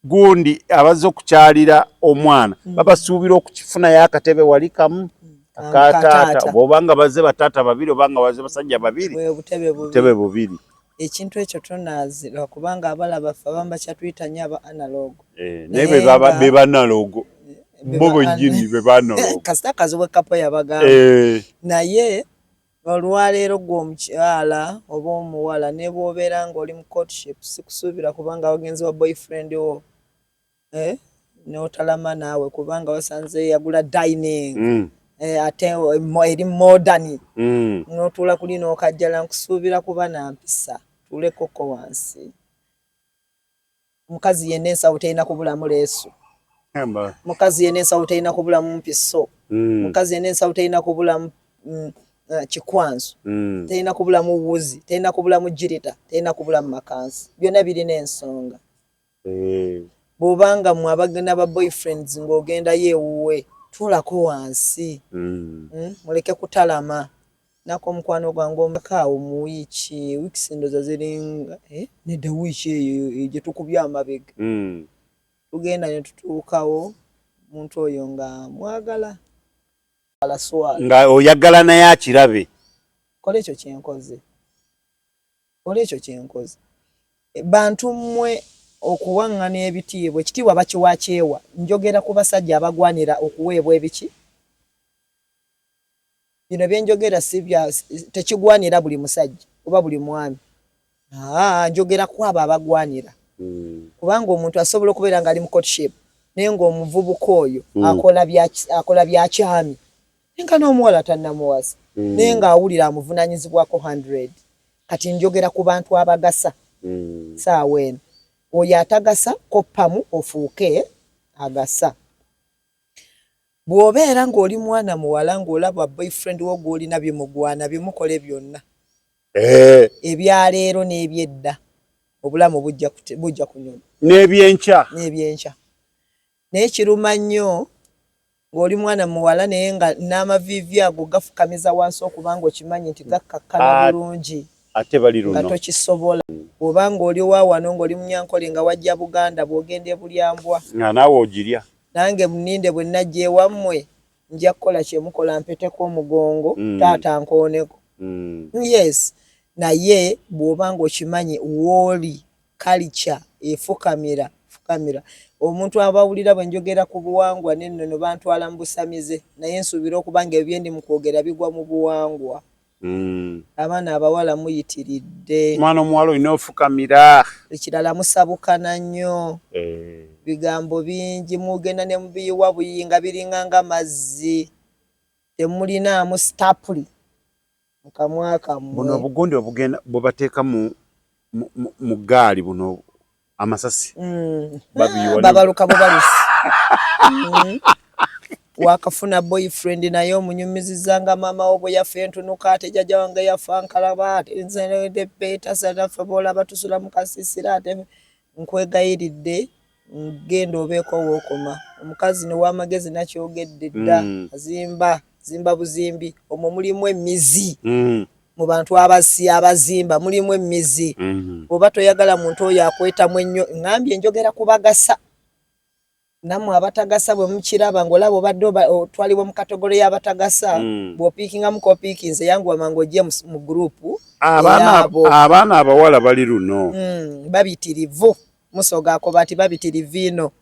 S2: gundi abazze okukyalira omwana babasuubira okukifunayo akatebe wali kamu akataata, oba nga bazze bataata babiri, oba nga bazze basajja babiri,
S1: obutebe
S2: bubiri.
S1: Ekintu ekyo tonazi, lwakubanga abala baffe abamu bakyatuyita nnyo aba analog.
S2: Eh, naye be ba analog bo bennyini be ba analog.
S1: Kasita Kazibwe Kapo yabagamba. Naye olwaleero gwe omukyala oba omuwala, ne bw'obeera ng'oli mu courtship, sikusuubira kubanga wagenze wa boyfriend wo, eh, n'otalama naawe kubanga wasanze yagula dining ate eri modern, n'otuula kuli n'okajjala. Nkusuubira kuba na mpisa, tuulekoko wansi. Omukazi yenna ensawo terina kubulamu leesu, mukazi yenna ensawo terina kubulamu mpiso, mukazi yenna ensawo terina kubulamu kikwanso, terina kubulamu wuzi, terina kubulamu jirita, terina kubulamu makansi. Byonna birina ensonga. Bw'obanga mmwe abagenda ba boyfriends ng'ogendayo ewuwe, tuulako wansi. Muleke kutalama. Nako omukwano gwange omukaawo mu wiiki, weeks ndoza ziringa, eh, nedda, wiiki eyo gye tukubye amabega, tugenda ne tutuukawo, omuntu oyo nga mwagala alaswala.
S2: Nga oyagala naye akirabe.
S1: Kola ekyo kyenkoze, kola ekyo kyenkoze. Bantu mmwe, okuwaŋŋana ebitiibwa, ekitiibwa bakiwa kyewa. Njogera ku basajja abagwanira okuweebwa ebiki. Bino byenjogera si bya tekigwanira buli musajja oba buli mwami. Aa, njogera ku abo abagwanira, kubanga omuntu asobola okubeera ng'ali mu courtship naye ng'omuvubuka oyo akola bya kyami, naye nga n'omuwala tannamuwasa, naye ng'awulira amuvunanyizibwako 100. Kati njogera ku bantu abagasa. Saawa eno oyo atagasa, koppamu ofuuke agasa. Bw'obeera ng'oli mwana muwala ng'olaba boyfriend wo gw'olina bimugwana, bimukole byonna, ebyaleero n'ebyedda, obulamu bujja kunyuma.
S2: N'ebyenkya.
S1: N'ebyenkya. Naye kiruma nnyo ng'oli mwana muwala naye nga n'amaviivi ago gafukamiza wansi, okubanga okimanyi nti gakkakkana bulungi,
S2: ate bali
S1: nga
S2: luno
S1: tokisobola. Bw'oba ng'oli wa wano ng'oli Munyankole nga wajja Buganda, bw'ogenda e Bulyambwa,
S2: nga naawe ogirya.
S1: Nange muninde, bwe najja ewammwe nja kukola kyemukola, mpeteko omugongo, taata nkooneko. Yes, naye bw'oba ng'okimanyi wooli culture efukamira, fukamira. Omuntu abawulira bwe njogera ku buwangwa n'ennono bantwala mu busamize, naye nsuubira okuba nga ebyo bye ndi mu kwogera bigwa mu buwangwa. Abaana abawala muyitiridde.
S2: Mwana omuwala olina ofukamira.
S1: Ekirala, musabukana nnyo. Bigambo bingi mugenda ne mubiyiwa buyi nga biringa nga mazzi, temulinaamu stapuli mu kamwa kammwe.
S2: Buno obugundi obugenda bwebateeka mu ggaali, buno amasasi, babiyiwa
S1: Babaluka bubalusi. Wakafuna boyfriend naye omunyumiziza nga maama wo bwe yafa entunuka, ate jjajja wange yafa nkalaba, ate nze betasataffe boolaba tusula mu kasiisira, ate nkwegayiridde genda obeeko wookoma. Omukazi newamagezi nakyogedde dda. Azimba zimba buzimbi, omwo mulimu emizi. Mu bantu abasi abazimba mulimu emizi. Oba toyagala muntu oyo akwetamu ennyo, ŋŋambye njogera kubagasa. Nammwe abatagasa bwe mukiraba ng'olaba obadde otwalibwa mu category y'abatagasa, bw'opiikingamu kopiikinze, yanguwa mangu ojje mu group.
S2: Abaana abawala bali luno.
S1: Babitirivu. Musoga akoba ati babitirivu ino.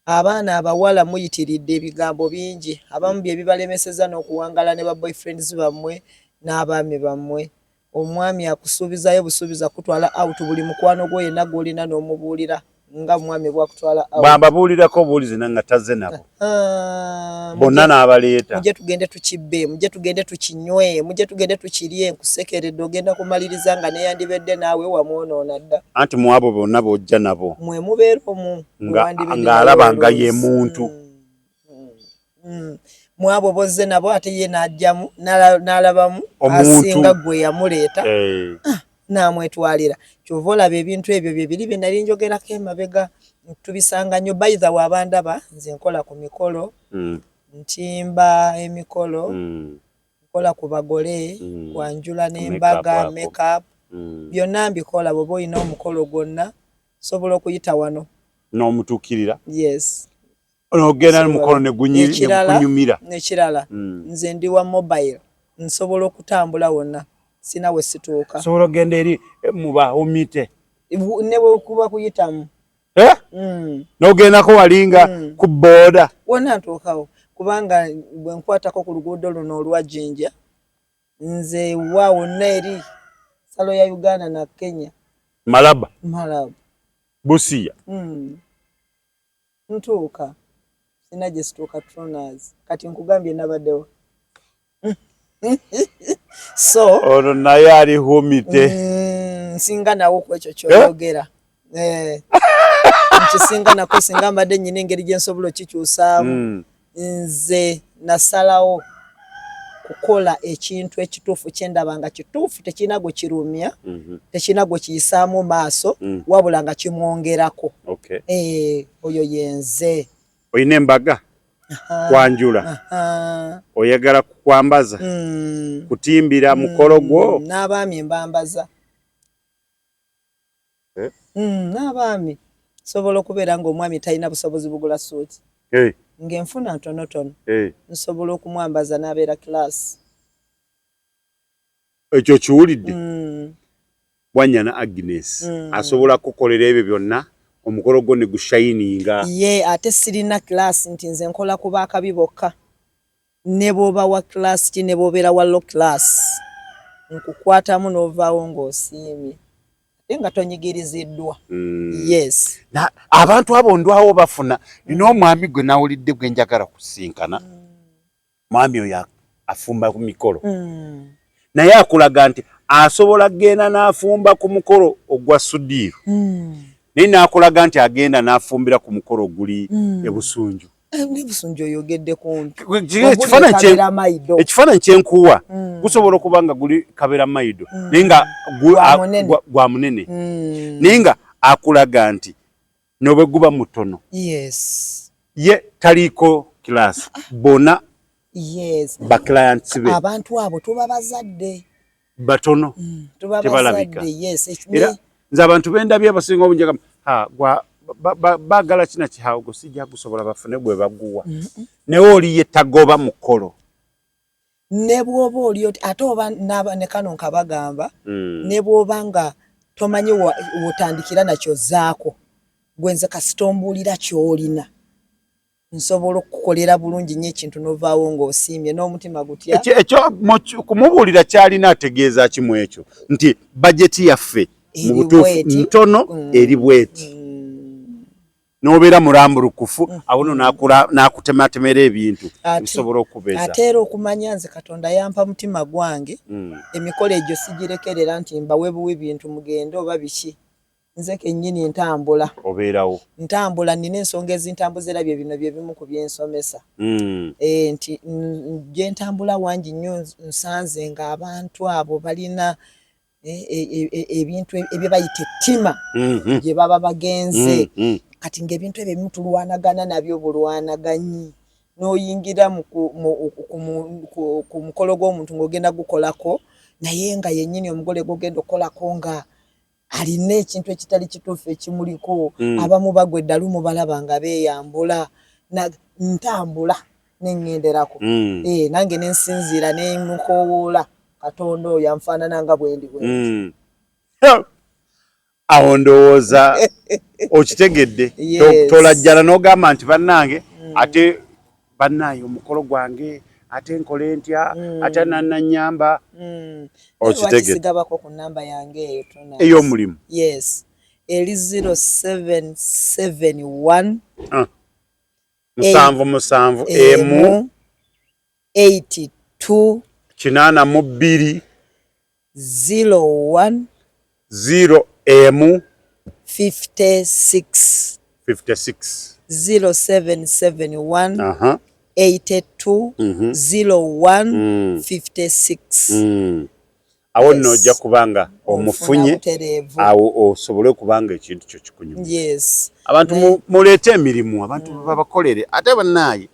S1: Abaana abawala muyitiridde ebigambo bingi, abamu bye bibalemeseza n'okuwangala ne ba boyfriends bammwe n'abaami bammwe. Omwami akusuubizayo busuubiza kutwala out, buli mukwano gwo yenna gw'olina n'omubuulira nga omwami bwakutwala out.
S2: Bwambabuulirako obuwulizi nga tazze nabo, bonna n'abaleeta.
S1: Mujje tugende tukibbe, mujje tugende tukinywe, mujje tugende tukirye, nkusekeredde. Ogenda kumaliriza nga neyandibedde naawe wamwonoona dda.
S2: Anti mu abo bonna b'ojja nabo,
S1: mwe mubeera omu
S2: ng'alaba nga ye muntu.
S1: Mu abo bozze nabo, ate ye n'ajjamu n'alabamu asinga gwe yamuleeta, n'amwetwalira. Kyova olaba ebintu ebyo bye biri bye nali njogerako emabega, tubisanga nnyo. By the way, abandaba, nze nkola ku mikolo, ntimba emikolo, nkola ku bagole, kwanjula n'embaga, makeup, byonna mbikola. Bw'oba olina omukolo gwonna, sobola okuyita wano.
S2: N'omutuukirira.
S1: Yes.
S2: N'ogenda n'omukolo ne gunyumira.
S1: Nekirala, nze ndi wa mobile, nsobola okutambula wonna, sina we situuka.
S2: Sobola okugenda eri mu bahumite.
S1: Ne bwekuba kuyitamu.
S2: Eh? N'ogendako walinga ku booda.
S1: Wonna ntuukawo, kubanga bwe nkwatako ku luguudo luno olwa Jinja, nze wa wonna eri salo ya Uganda na Kenya.
S2: Malaba.
S1: Malaba.
S2: Busia.
S1: Ntuuka, sina gye situuka. Tronas, kati nkugambye nabaddewo, so
S2: Ono naye ali humite.
S1: Nsinga nawo ku ekyo kyoyogera. Eh, nkisinga nako. Singa mbadde nyina engeri gye nsobola okikyusaamu. Nze nasalawo kukola ekintu ekituufu kyendaba nga kituufu, tekirina gwe kirumya, tekirina gwe kiyisaamu maaso, wabula nga kimwongerako. Eh, oyo yenze.
S2: Olina embaga, kwanjula, oyagala kukwambaza, kutimbira mukolo gwo.
S1: N'abaami mbambaza.
S2: Eh?
S1: N'abaami sobola okubeera ng'omwami talina busobozi bugula suuti, ng'enfuna ntonotono, nsobola okumwambaza n'abeera class.
S2: Ekyo kiwulidde? Wanyana Agnes asobola kukolera ebyo byonna, omukolo gwo ne gushininga.
S1: Ye ate sirina class nti nze nkola ku baakabi bokka. Ne bw'oba wa class ki, ne bw'obeera wa low class, nkukwatamu n'ovaawo ng'osiimye, ate nga tonyigiriziddwa. Yes.
S2: Abantu abo ndwawo bafuna. Nina omwami gwe nawulidde gwe njagala kusinkana. Mwami oyo afumba ku mikolo, naye akulaga nti asobola kugenda n'afumba ku mukolo ogwa Sudiiru, naye n'akulaga nti agenda n'afumbira ku mukolo oguli ebusunju.
S1: Nebusunju oyogedde kumpi.
S2: Ekifaananyi kyenkuwa gusobola okuba nga guli Kabera Maido, naye nga gwa munene, naye nga akulaga nti nobwe guba mutono, ye taliiko class, bonna ba clients be.
S1: Abantu abo tuba bazadde.
S2: Batono tebalabika. Era nze abantu bendabye abasinga obungi baagala kina kihago, sijja gusobola, bafune gwe baguwa, naye oli ye tagoba mukolo.
S1: Ne bw'oba oli oti, ate oba ne kano nkabagamba, ne bw'oba nga tomanyi wotandikira nakyo zaako, gwe nze kasita ombuulira ky'olina, nsobola okukukolera bulungi nnyo ekintu novaawo ng'osiimye n'omutima gutya.
S2: Ekyo kumubuulira kyalina ategeeza kimu ekyo nti bajeti yaffe mu butuufu ntono, eri bweti, n'obeera mulambulukufu, awo no n'akutematemera ebintu bisobola okubeeza.
S1: Ate era okumanya nze Katonda yampa mutima gwange, emikolo egyo sigirekerera nti mbawe buwi bintu mugende oba biki. Nze kennyini ntambula.
S2: Obeerawo.
S1: Ntambula, nina ensonga ezintambuza, era bye bino bye bimu ku byensomesa. Nti gye ntambula wangi nnyo, nsanze ng'abantu abo balina ebintu ebye bayita ettima gye baba bagenze. Kati ng'ebintu ebyo ebimu tulwanagana nabyo bulwanaganyi, n'oyingira ku mukolo gw'omuntu ng'ogenda gukolako, naye nga yennyini omugole gw'ogenda okukolako nga alina ekintu ekitali kituufu ekimuliko. Abamu bagwa eddalu, mubalaba nga beeyambula. Ntambula neŋŋenderako. Nange nensinziira nemukoowoola Katonda oyo anfaanana nga bwendi bwendi.
S2: Awo ndowooza okitegedde. Tolajjala n'ogamba nti bannange, ate bannaye omukolo gwange ate nkole ntya, ate nananyamba. Okitegedde.
S1: Sigabako ku namba yange eyo.
S2: Ey'omulimu.
S1: Yes, eri 0771.
S2: 771.
S1: 82.
S2: 82.
S1: 01.
S2: 0 1.
S1: 56.
S2: 56.
S1: 0771 82 01 56.
S2: Awo nno ojja kubanga omufunye awo, osobole okubanga ekintu kyo kikunyuma. Abantu muleete emirimu, abantu babakolere. Ate bannaaye,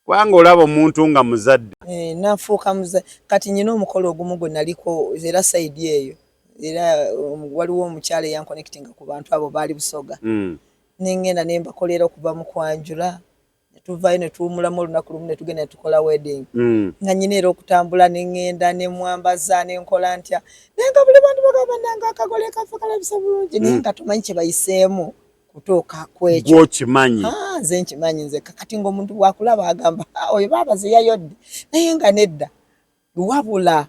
S2: kubanga olaba omuntu nga muzadde.
S1: Eh, nafuuka muzadde. Kati nyina omukolo ogumu gwe naliko era side eyo, era waliwo omukyala eyanconnectinga ku bantu abo, baali Busoga. Nengenda nembakolera okuva mu kwanjula, netuvayo netuwumulamu olunaku lumu, netugenda netukola wedding. Nga nyina era okutambula neŋŋenda nemwambaza nenkola ntya, naye nga buli bantu bagamba, "Nanga akagole kaffe kalabisa bulungi," naye nga tomanyi kye bayiseemu kutuuka ku ekyo.
S2: Gwokimanyi.
S1: Ah, nze nkimanyi nzekka. Kati ng'omuntu bwakulaba agamba, "Ah, oyo baabaze yayodde," naye nga nedda. Wabula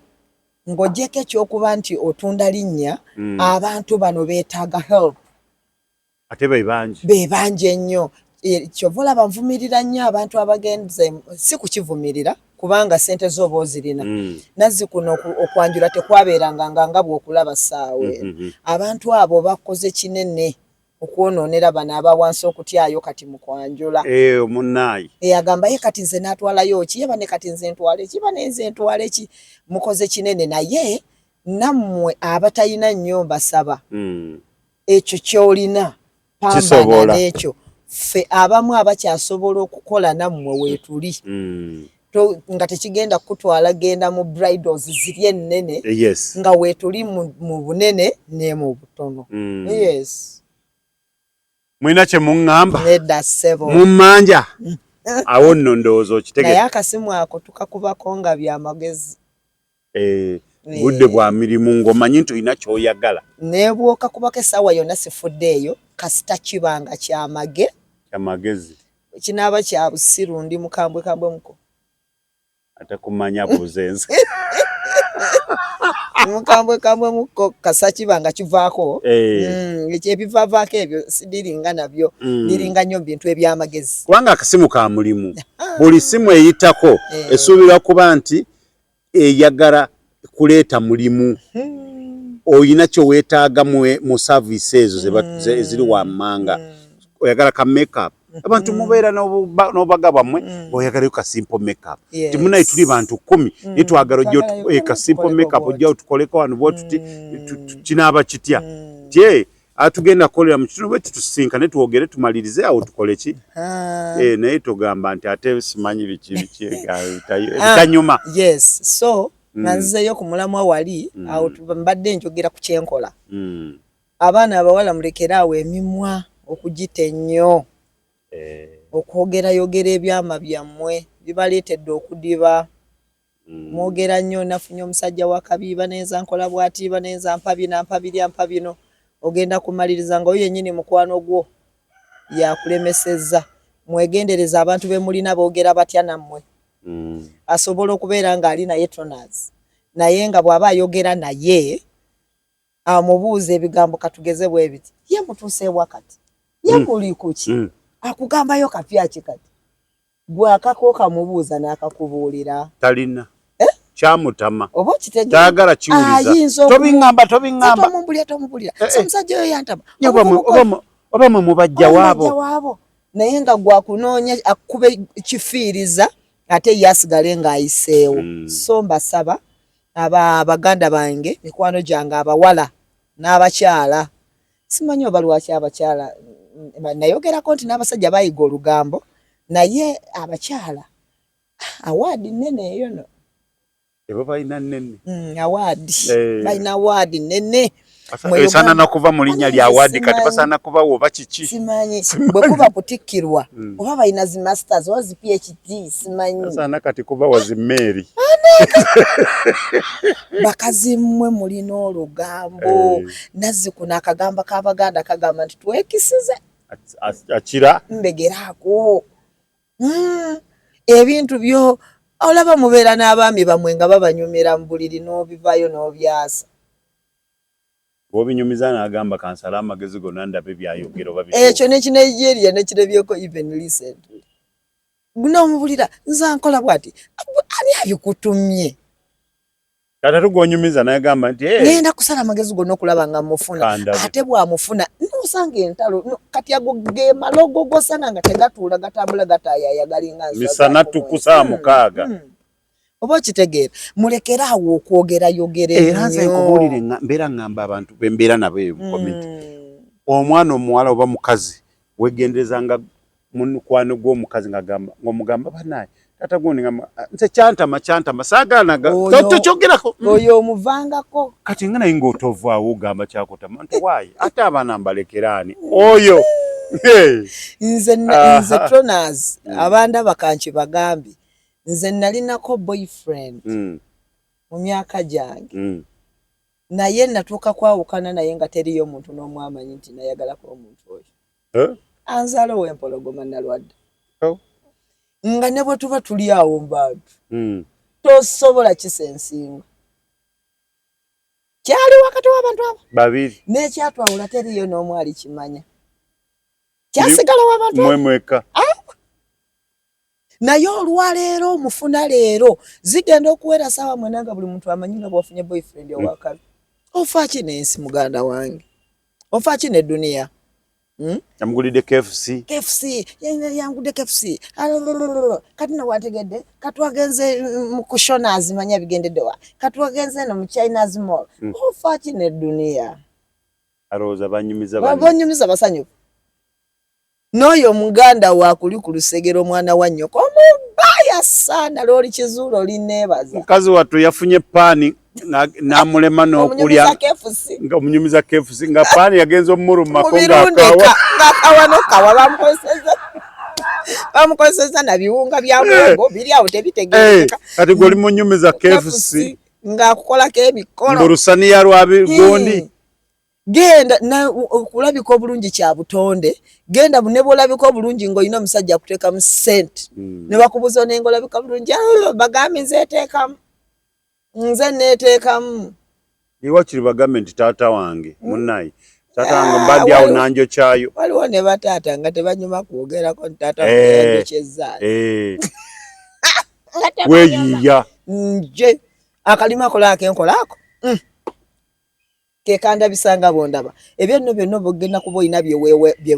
S1: ng'ogyeko ekyokuba nti otunda linnya, abantu bano beetaaga help.
S2: Ate be bangi.
S1: Be bangi ennyo. Kyova olaba nvumirira nnyo abantu abagenze, si kukivumirira kubanga sente z'oba ozirina. Nazzi kuno okwanjula tekwabeeranga nga bw'okulaba ssaawa eno. Abantu abo bakoze kinene okwonoonera bano abawansi okutyayo kati mu kwanjula.
S2: Eh, omunaayi.
S1: Agamba ye kati nze n'atwalayo ki, ye bane kati nze ntwale ki, bane nze ntwale ki. Mukoze kinene, naye nammwe abatalina nnyo mbasaba, ekyo ky'olina pambana
S2: Kisobola.
S1: n'ekyo. Ffe abamu abakyasobola okukola nammwe weetuli. Nga tekigenda kukutwala genda mu bridals ziri ennene, nga weetuli mu bunene ne mu butono. Yes.
S2: Mwina kye muŋŋamba?
S1: Nedda ssebo.
S2: Mummanja awo nno ndowooza okitegedde.
S1: Naye akasimu ako tukakubako nga byamagezi.
S2: Eh, budde bwa mirimu ng'omanyi nti olina ky'oyagala.
S1: Nebwokakubako essaawa yonna sifudde eyo, kasita kiba nga kyamage.
S2: Kyamagezi.
S1: Kinaaba kya busiru, ndi mukambwe kambwe muko.
S2: Ate kumanya buuza ensi.
S1: Mukambwe kambwe muko, kasa kiba nga kivaako.
S2: Eh.
S1: Ebivaavaako ebyo sidiringa nabyo. Ndiringa nnyo mu bintu ebyamagezi.
S2: Kubanga akasimu ka mulimu, buli simu eyitako esuubirwa kuba nti eyagala kuleeta mulimu, oyina kyeweetaaga mu service ezo eziri wammanga. Oyagala ka makeup, abantu mubeera n'obubaga bwammwe, oyagalayo ka simple makeup. Timunaye tuli bantu 10, naye twagala ojja ka simple makeup, ojja tukoleko wano bwe tuti, kinaaba kitya tye atugenda kukolera mu kitundu bwe tutusinkane, twogere, tumalirize awo, tukole ki. Naye togamba nti ate simanyi biki biki ebitanyuma.
S1: Yes, so nga nzizeeyo ku mulamwa wali awo, mbadde njogera ku kyenkola. Abaana abawala mulekere awo emimwa okugita ennyo. Okwogerayogera ebyama byammwe bibaleetedde okudiba. Mwogera nnyo, nafunye omusajja wa kabi, banenza nkola bwati, banenza mpa bino, mpa biri, mpa bino. Ogenda kumaliriza nga oyo yennyini mukwano gwo yakulemesezza. Mwegendereza abantu be mulina, boogera batya nammwe. Asobola okubeera ng'ali naye tonaz, naye nga bw'aba ayogera naye amubuuza ebigambo katugeze bwe biti, ye mutuuseewa kati, ye muli kuki? Akugambayo kapya ki kati, gwe akako kamubuuza n'akakubuulira.
S2: Talina.
S1: Eh?
S2: Kyamutama.
S1: Oba okitegeera?
S2: Tayagala kiwuliza.
S1: Ayinza okumu-
S2: Tobiŋŋamba, tobiŋŋamba.
S1: Tomumbulira, tomumbulira.
S2: Eh,
S1: So
S2: eh.
S1: omusajja oyo yantama.
S2: Oba mwe- oba mwe mubajja waabo.
S1: Mubajja waabo. Naye nga gwakunoonya akube kifiiriza ate ye asigale ng'ayiseewo. So mbasaba aba baganda bange, mikwano gyange abawala n'abakyala, simanyi oba lwaki abakyala nayogerako nti n'abasajja bayiga olugambo, naye abakyala award nnene eyo no.
S2: Ebo balina nnene.
S1: Award.
S2: Eh.
S1: Balina award nnene.
S2: Esaana nakuva mu linnya lya award, kati basaana kubawa oba kiki?
S1: Simanyi. Bwe kuba kutikkirwa, oba balina zi masters oba zi PhD, simanyi.
S2: Basaana kati kubawa zi mmeeri.
S1: Bakazi mmwe mulina olugambo.
S2: Eh.
S1: Nazzi kuno akagamba k'Abaganda kagamba nti twekisize.
S2: Akira.
S1: Mbegeraako. Ebintu byo olaba mubeera n'abaami bammwe nga babanyumira mu buliri n'obivaayo n'obyasa.
S2: Bw'obinyumiza n'agamba kansale amagezi gonna ndabe byayogera oba bituufu.
S1: Ekyo ne Kinigeria nekirebyeko even recently. N'omubulira nze ankola bw'ati, ani abikutumye?
S2: Kati ate gw'onyumiza n'agamba nti, hey.
S1: Ngenda kusala amagezi gonna okulaba nga mufuna.
S2: Kandabe.
S1: Ate bw'amufuna n'osanga entalo. No, kati ago ge malogo g'osanga nga tegatuula, gatambula gataayaaya, galinga nswa
S2: Misana
S1: za
S2: tuku ssaawa 6.
S1: Oba okitegeera, mulekere awo okwogerayogera
S2: Era nze
S1: ennyo.
S2: nkubuulire, mbeera ŋŋamba abantu be mbeera nabo eyo mu community. Omwana omuwala oba mukazi weegendereza nga mukwano gw'omukazi ng'agamba, ng'omugamba bannaaye taata gundi ngamba, ah, nze kyantama, kyantama, saagala naga, tokyogerako.
S1: Oyo omuvangako.
S2: Kati nga naye ng'otovaawo ogamba kyakutama nti waayi ate abaana mbalekera ani oyo? Hey.
S1: Nze nze Tronas, abandaba kankibagambye, nze nalinako boyfriend mu myaka gyange. Naye natuuka kwawukana naye nga teriyo muntu n'omu amanyi nti nayagalako omuntu oyo.
S2: Eh?
S1: Anzaala ow'empologoma nalwadde.
S2: Oh.
S1: Nga ne bwe tuba tuli awo mu bantu, tosobola kisensinga. Kyali wakati w'abantu abo
S2: babiri.
S1: N'ekyatwawula teriyo n'omu alikimanya. Kyasigala w'abantu
S2: mwe mweka.
S1: Ah! Naye olwaleero omufuna leero zigenda okuwera ssaawa 9 nga buli muntu amanyi nga bw'ofunye boyfriend owakabi. Ofa ki n'ensi muganda wange? Ofa ki n'edduniya?
S2: Yamugulidde KFC.
S1: KFC, yangudde KFC. Alolololo. Kati no wategedde, katwagenze mu kushona azimanya bigendedde wa. Katwagenze no mu China's Mall. Ofa ki n'edduniya?
S2: Alowooza banyumiza banne.
S1: Banyumiza basanyufu. N'oyo omuganda waakuli ku lusegere omwana wa nnyoko omubaya saana lw'oli kizuula oli neebaza.
S2: Mukazi wattu yafunye paani n'amulema n'okulya.
S1: Omunyumiza KFC.
S2: Nga omunyumiza KFC, nga paani yagenze omulumako
S1: Mu birundu
S2: ng'akaawa.
S1: Ng'akaawa n'okaawa bamukozesezza. Bamukozesezza na biwunga bya muwogo biri awo tebitegeerekeka.
S2: Kati gwe oli munyumiza KFC.
S1: KFC ng'akukolako emikolo.
S2: Mbu lusaniya lwa gundi.
S1: Genda na okulabika obulungi kya butonde. Genda ne bw'olabika obulungi ng'olina omusajja akuteekamu ssente. Ne bakubuuza onenga olabika bulungi, ah, bagambe nze eteekamu. Nze neeteekamu.
S2: Iwakiri bagambe nti taata wange, munnaye. Taata wange mbadde awo nanjokyayo.
S1: Waliwo ne bataata nga tebanyuma kwogerako nti taata wange yanjokyezza. Nga tebanyuma.
S2: Weeyiiya.
S1: Nje akalima akola akenkola ako. Ke kandabisa nga bw'ondaba. Ebyo nno byonna oba ogenda kuba olina bye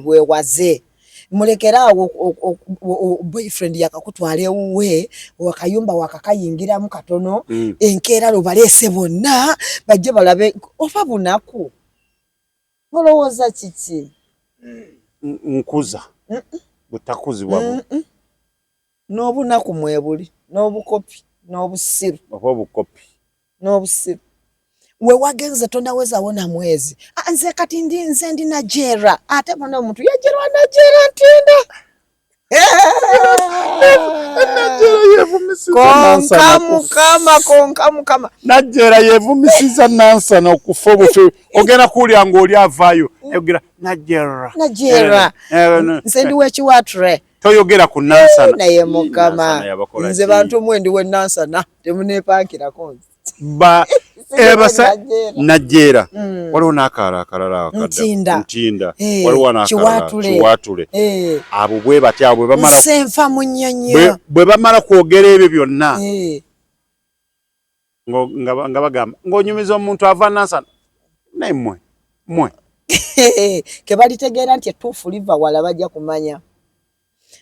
S1: weewaze. Mulekere awo boyfriend yakakutwala ewuwe, wakayumba wakakayingiramu katono, enkeera lubaleese bonna bajje balabe oba bunaku. Olowooza kiki?
S2: Nkuza. Butakuzibwa bu.
S1: N'obunaku mwebuli, n'obukopi, n'obusiru.
S2: Oba obukopi.
S1: N'obusiru. We wagenze tonawezaawo na mwezi. Ah, nze kati ndi, nze ndi Nigeria. Ate bonna omuntu yajerwa Nigeria ntinda.
S2: Nigeria yevumisiza
S1: Konka
S2: Nansana okufa.
S1: mukama, konka mukama.
S2: Nigeria yevumisiza Nansana okufa obufi. Ogenda kuwulira ng'oli avaayo. Ayogera Nigeria.
S1: Nigeria. Nze ndi w'ekiwatre.
S2: Toyogera ku Nansana.
S1: Naye mukama.
S2: Nansana yabakola
S1: Nze
S2: ki?
S1: bantu mmwe ndi w'e Nansana. Temuneepankirako nze.
S2: Ba,
S1: Sijja
S2: basa
S1: Nigeria.
S2: Nigeria. Waliwo n'akalala akalala akadda.
S1: Ntinda.
S2: Ntinda. Waliwo n'akalala
S1: Kiwatule.
S2: Kiwatule. Abo bwe batyo, abo bwe bamala
S1: Nsenfa mu nnyonyi.
S2: Bwe bamala kwogera ebyo byonna. Nga bagamba ng'onyumiza omuntu ava Nansana, naye mmwe mmwe.
S1: Kebalitegeera nti ettuufu liva wala, bajja kumanya.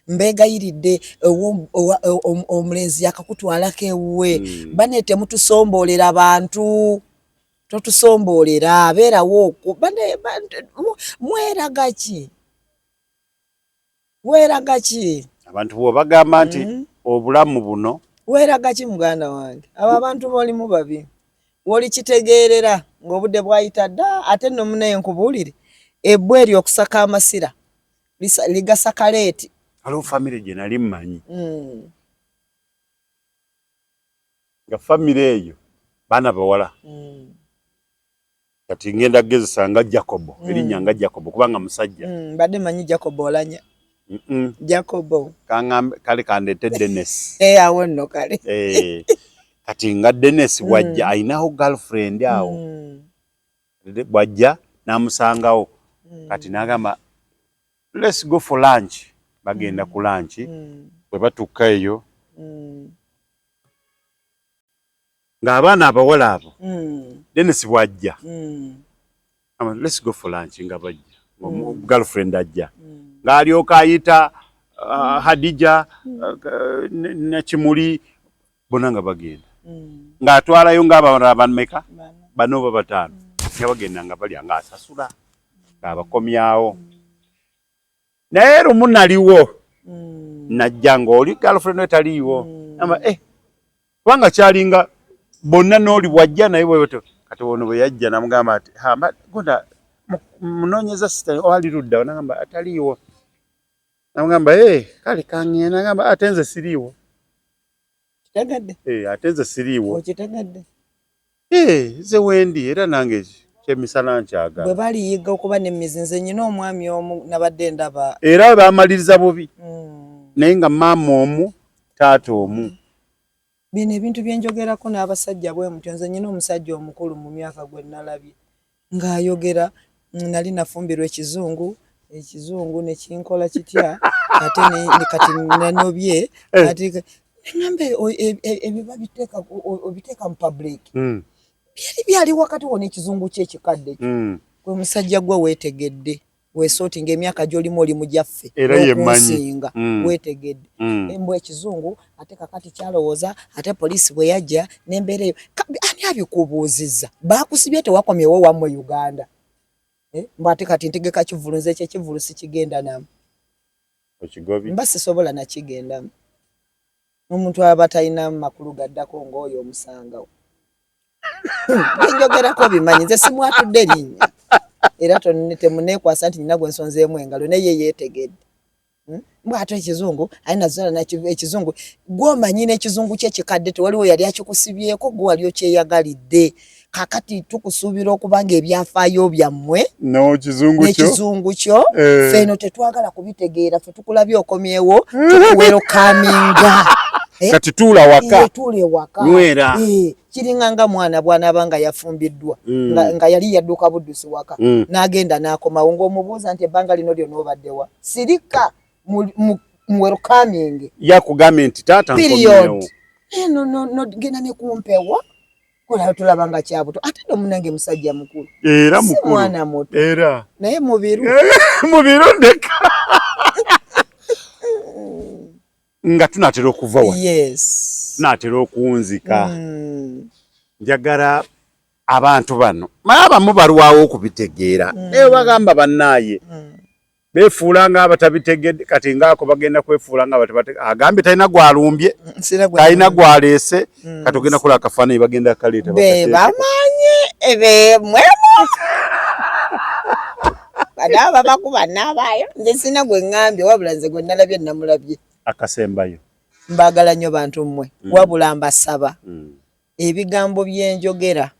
S1: Mbeegayiridde, omulenzi yakakutwalako ewuwe, bane temutusomboolera bantu, totusomboolera, abeerawo okwo. Bane mweraga ki? Weeraga ki?
S2: Abantu bw'obagamba nti obulamu buno.
S1: Weeraga ki, muganda wange? Abo abantu b'olimu babi, w'olikitegeerera ng'obudde bwayita dda. Ate nno munaye nkubuulire, ebbwa eryo okusaka amasira ligasaka late.
S2: Waliwo famire gye nali mmanyi, nga famire eyo baana bawala. Kati ngenda kugezesa nga Jacobo, erinnya nga Jacobo, kubanga musajja.
S1: Mbadde manyi Jacobo Olanya. Jacobo.
S2: Kaŋŋambe kale kandeete Dennis.
S1: Eh, awo nno kale.
S2: Eh, kati nga Dennis bw'ajja, ayinawo girlfriend awo. Bw'ajja n'amusangawo, kati n'agamba, "Let's go for lunch." Bagenda ku lunch. Bwe batuuka eyo, ng'abaana abawala abo, Dennis bw'ajja, "Let's go for lunch," nga bajja, girlfriend ajja, ng'alyoka ayita Hadija, Nakimuli, bonna nga bagenda, ng'atwalayo ng'abalala bameka, bano oba bataano, nga bagenda, nga balya, ng'asasula, ng'abakomyawo. Naye lumu naliwo, najja ng'oli girlfriend we taliiwo. Amba eh, kubanga kyalinga bonna n'oli bw'ajja naye bwebutyo. Kati ono bwe yajja namugamba ati, "Hamba gonda munoonyeza sita ali ludda?" Nagamba ataliiwo. Namugamba, "Eh, kale kaŋŋenda." Nagamba, "Ate nze siriiwo."
S1: Kitegedde.
S2: Eh, ate nze siriiwo.
S1: Okitegedde.
S2: Eh, nze wendi era nange kyemisana nkyagala.
S1: Bwe baliyiga okuba n'emizi. Nze nyina omwami omu nabadde ndaba.
S2: Era bamaliriza bubi, naye nga maama omu, taata omu.
S1: Bino ebintu byenjogerako n'abasajja bwe mutyo. Nze nyina omusajja omukulu mu myaka gwe nalabye ng'ayogera, "Nali nafumbirwa ekizungu, ekizungu nekinkola kitya, ate kati nanobye."
S2: Eh.
S1: Ate neŋŋamba, ebyo babiteeka, obiteeka mu public?" Byali byali wakati wo n'ekizungu kye ekikadde kyo. Gwe musajja gwe weetegedde, weesooti ng'emyaka gy'olimu oli mujaffe
S2: Era ye mmanyi.
S1: n'okunsinga. Weetegedde. Embwa ekizungu, ate kakati kyalowooza, ate poliisi bwe yajja n'embeera eyo. Ani abikubuuzizza? Baakusibye, tewakomyewo wammwe Uganda. Eh, mbu ate kati ntegeka kivulu. Nze ekyo ekivulu sikigenda namu.
S2: Okigobi.
S1: Mba sisobola nakigendamu. Omuntu aba talina makulu gaddako ng'oyo omusangawo. Byenjogerako bimanyi, nze simwatudde linnya, era temuneekwasa nti nina gwe nsonzeemu engalo, naye ye yeetegedde. Mbw ate ekizungu aye nazaala ekizungu, gwomanyi n'ekizungu kye ekikadde, tewaliwo yali akikusibyeko, gwe wali okyeyagalidde. Kakati tukusuubira okuba nga ebyafaayo byammwe
S2: n'ekizungu kyo
S1: n'ekizungu kyo,
S2: Eh.
S1: ffe eno tetwagala kubitegeera. Ffe tukulabye okomyewo, tukuwelcominga. Eh?
S2: Kati tuula waka.
S1: Eh, tuula ewaka.
S2: Nywera.
S1: Eh, kiringa nga mwana bw'anaaba nga yafumbiddwa, nga yali yadduka buddusi waka, n'agenda n'akomawo, ng'omubuuza nti, "Ebbanga lino lyonna obaddewa?" Sirika mu welcoming.
S2: Yakugambye nti, "Taata,
S1: Period.
S2: nkomyewo."
S1: Eh, no, no, no, genda ne kumpewo kola, tulaba nga kyabuto. Ate no munange musajja mukulu.
S2: Era
S1: Si
S2: mukulu.
S1: mwana muto.
S2: Era
S1: naye mubiru.
S2: Mubiru ndeka nga tunatera okuva wa tunatera okuwunzika. Njagala abantu bano, maye abamu balwawo okubitegeera, naye bagamba bannaaye beefuula nga abatabitegedde. Kati ngaako bagenda kwefuula nga abatabate. Agambye talina gwalumbye,
S1: Sira gwe
S2: talina gwaleese. Kati ogenda kulaba akafaananyi bagenda kaleeta
S1: be
S2: bakateeke.
S1: Bamanyi ebemwemu banaaba bakuba naabaayo. Nze sina gwe ŋŋambye, wabula nze gwe nalabye namulabye.
S2: Akasembayo.
S1: Mbaagala nnyo bantu mmwe, wabula mbasaba, ebigambo byenjogera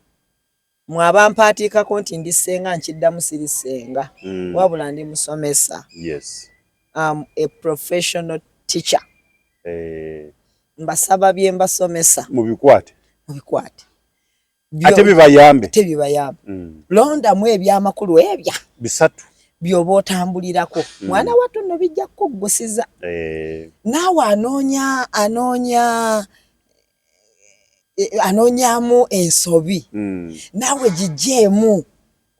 S1: mwaba mpaatiikako nti ndi ssenga, nkiddamu, siri ssenga, wabula ndi musomesa. Am a professional teacher. Mbasaba bye mbasomesa
S2: mubikwate.
S1: Mubikwate.
S2: Ate bibayambe.
S1: Ate bibayambe. Londamu ebyamakulu ebya
S2: 3
S1: by'oba otambulirako. Mwana wattu nno bijja kukuggusiza. Naawe anoonya anoonya Anoonyamu ensobi. Naawe gigyeemu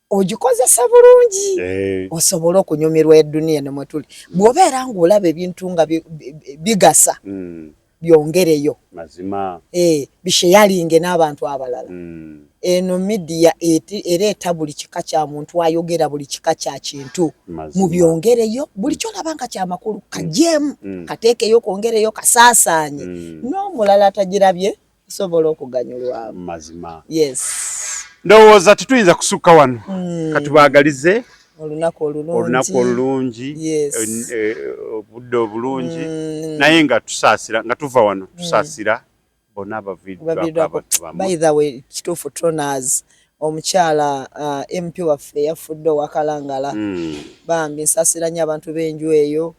S1: ogikozesa bulungi osobola okunyumirwa eduniya eno mwe tuli. Bw'obeera ng'olaba ebintu nga bigasa, byongereyo.
S2: Mazima.
S1: Bisharinge n'abantu abalala. Eno media ereeta buli kika kya muntu ayogera buli kika kya kintu. Mubyongereyo buli kyolaba nga kyamakulu, kagyemu, kateekeyo, kwongereyo, kasaasaanye, n'omulala atagirabye osobola okuganyulwamu.
S2: Mazima.
S1: Yes.
S2: Ndowooza tetuyinza kusukka wano. Katubaagalize
S1: olunaku olulungi.
S2: Olunaku olulungi. Obudde obulungi. Naye nga tusaasira, nga tuva wano tusaasira bonna abaviiriddwako
S1: Baviiriddwako.
S2: abantu bammwe.
S1: By the way, kituufu, Tronas, omukyala MP waffe yafudde owakalangala. Bambi nsaasira nnyo abantu b'enju eyo.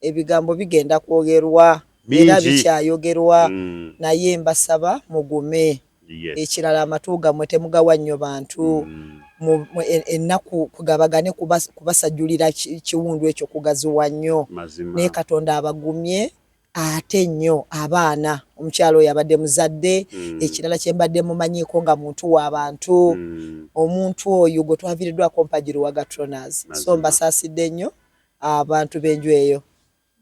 S1: Ebigambo bigenda kwogerwa era
S2: Bingi.
S1: bikyayogerwa, naye mbasaba mugume. Ekirala, amatu gammwe temugawa nnyo bantu. Ennaku kugabagane kubasajjulira kiwundu ekyo kugaziwa nnyo. Naye Katonda abagumye ate nnyo abaana. Omukyala oyo abadde muzadde. Ekirala kye mbadde mumanyiiko nga muntu w'abantu. Omuntu oyo gwe twaviiriddwako mpagi Luwaga Tronas. So mbasaasidde nnyo abantu b'enju eyo.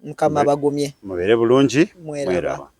S1: Mukama abagumye.
S2: Mubeere bulungi.
S1: Mweraba.
S2: Mweraba.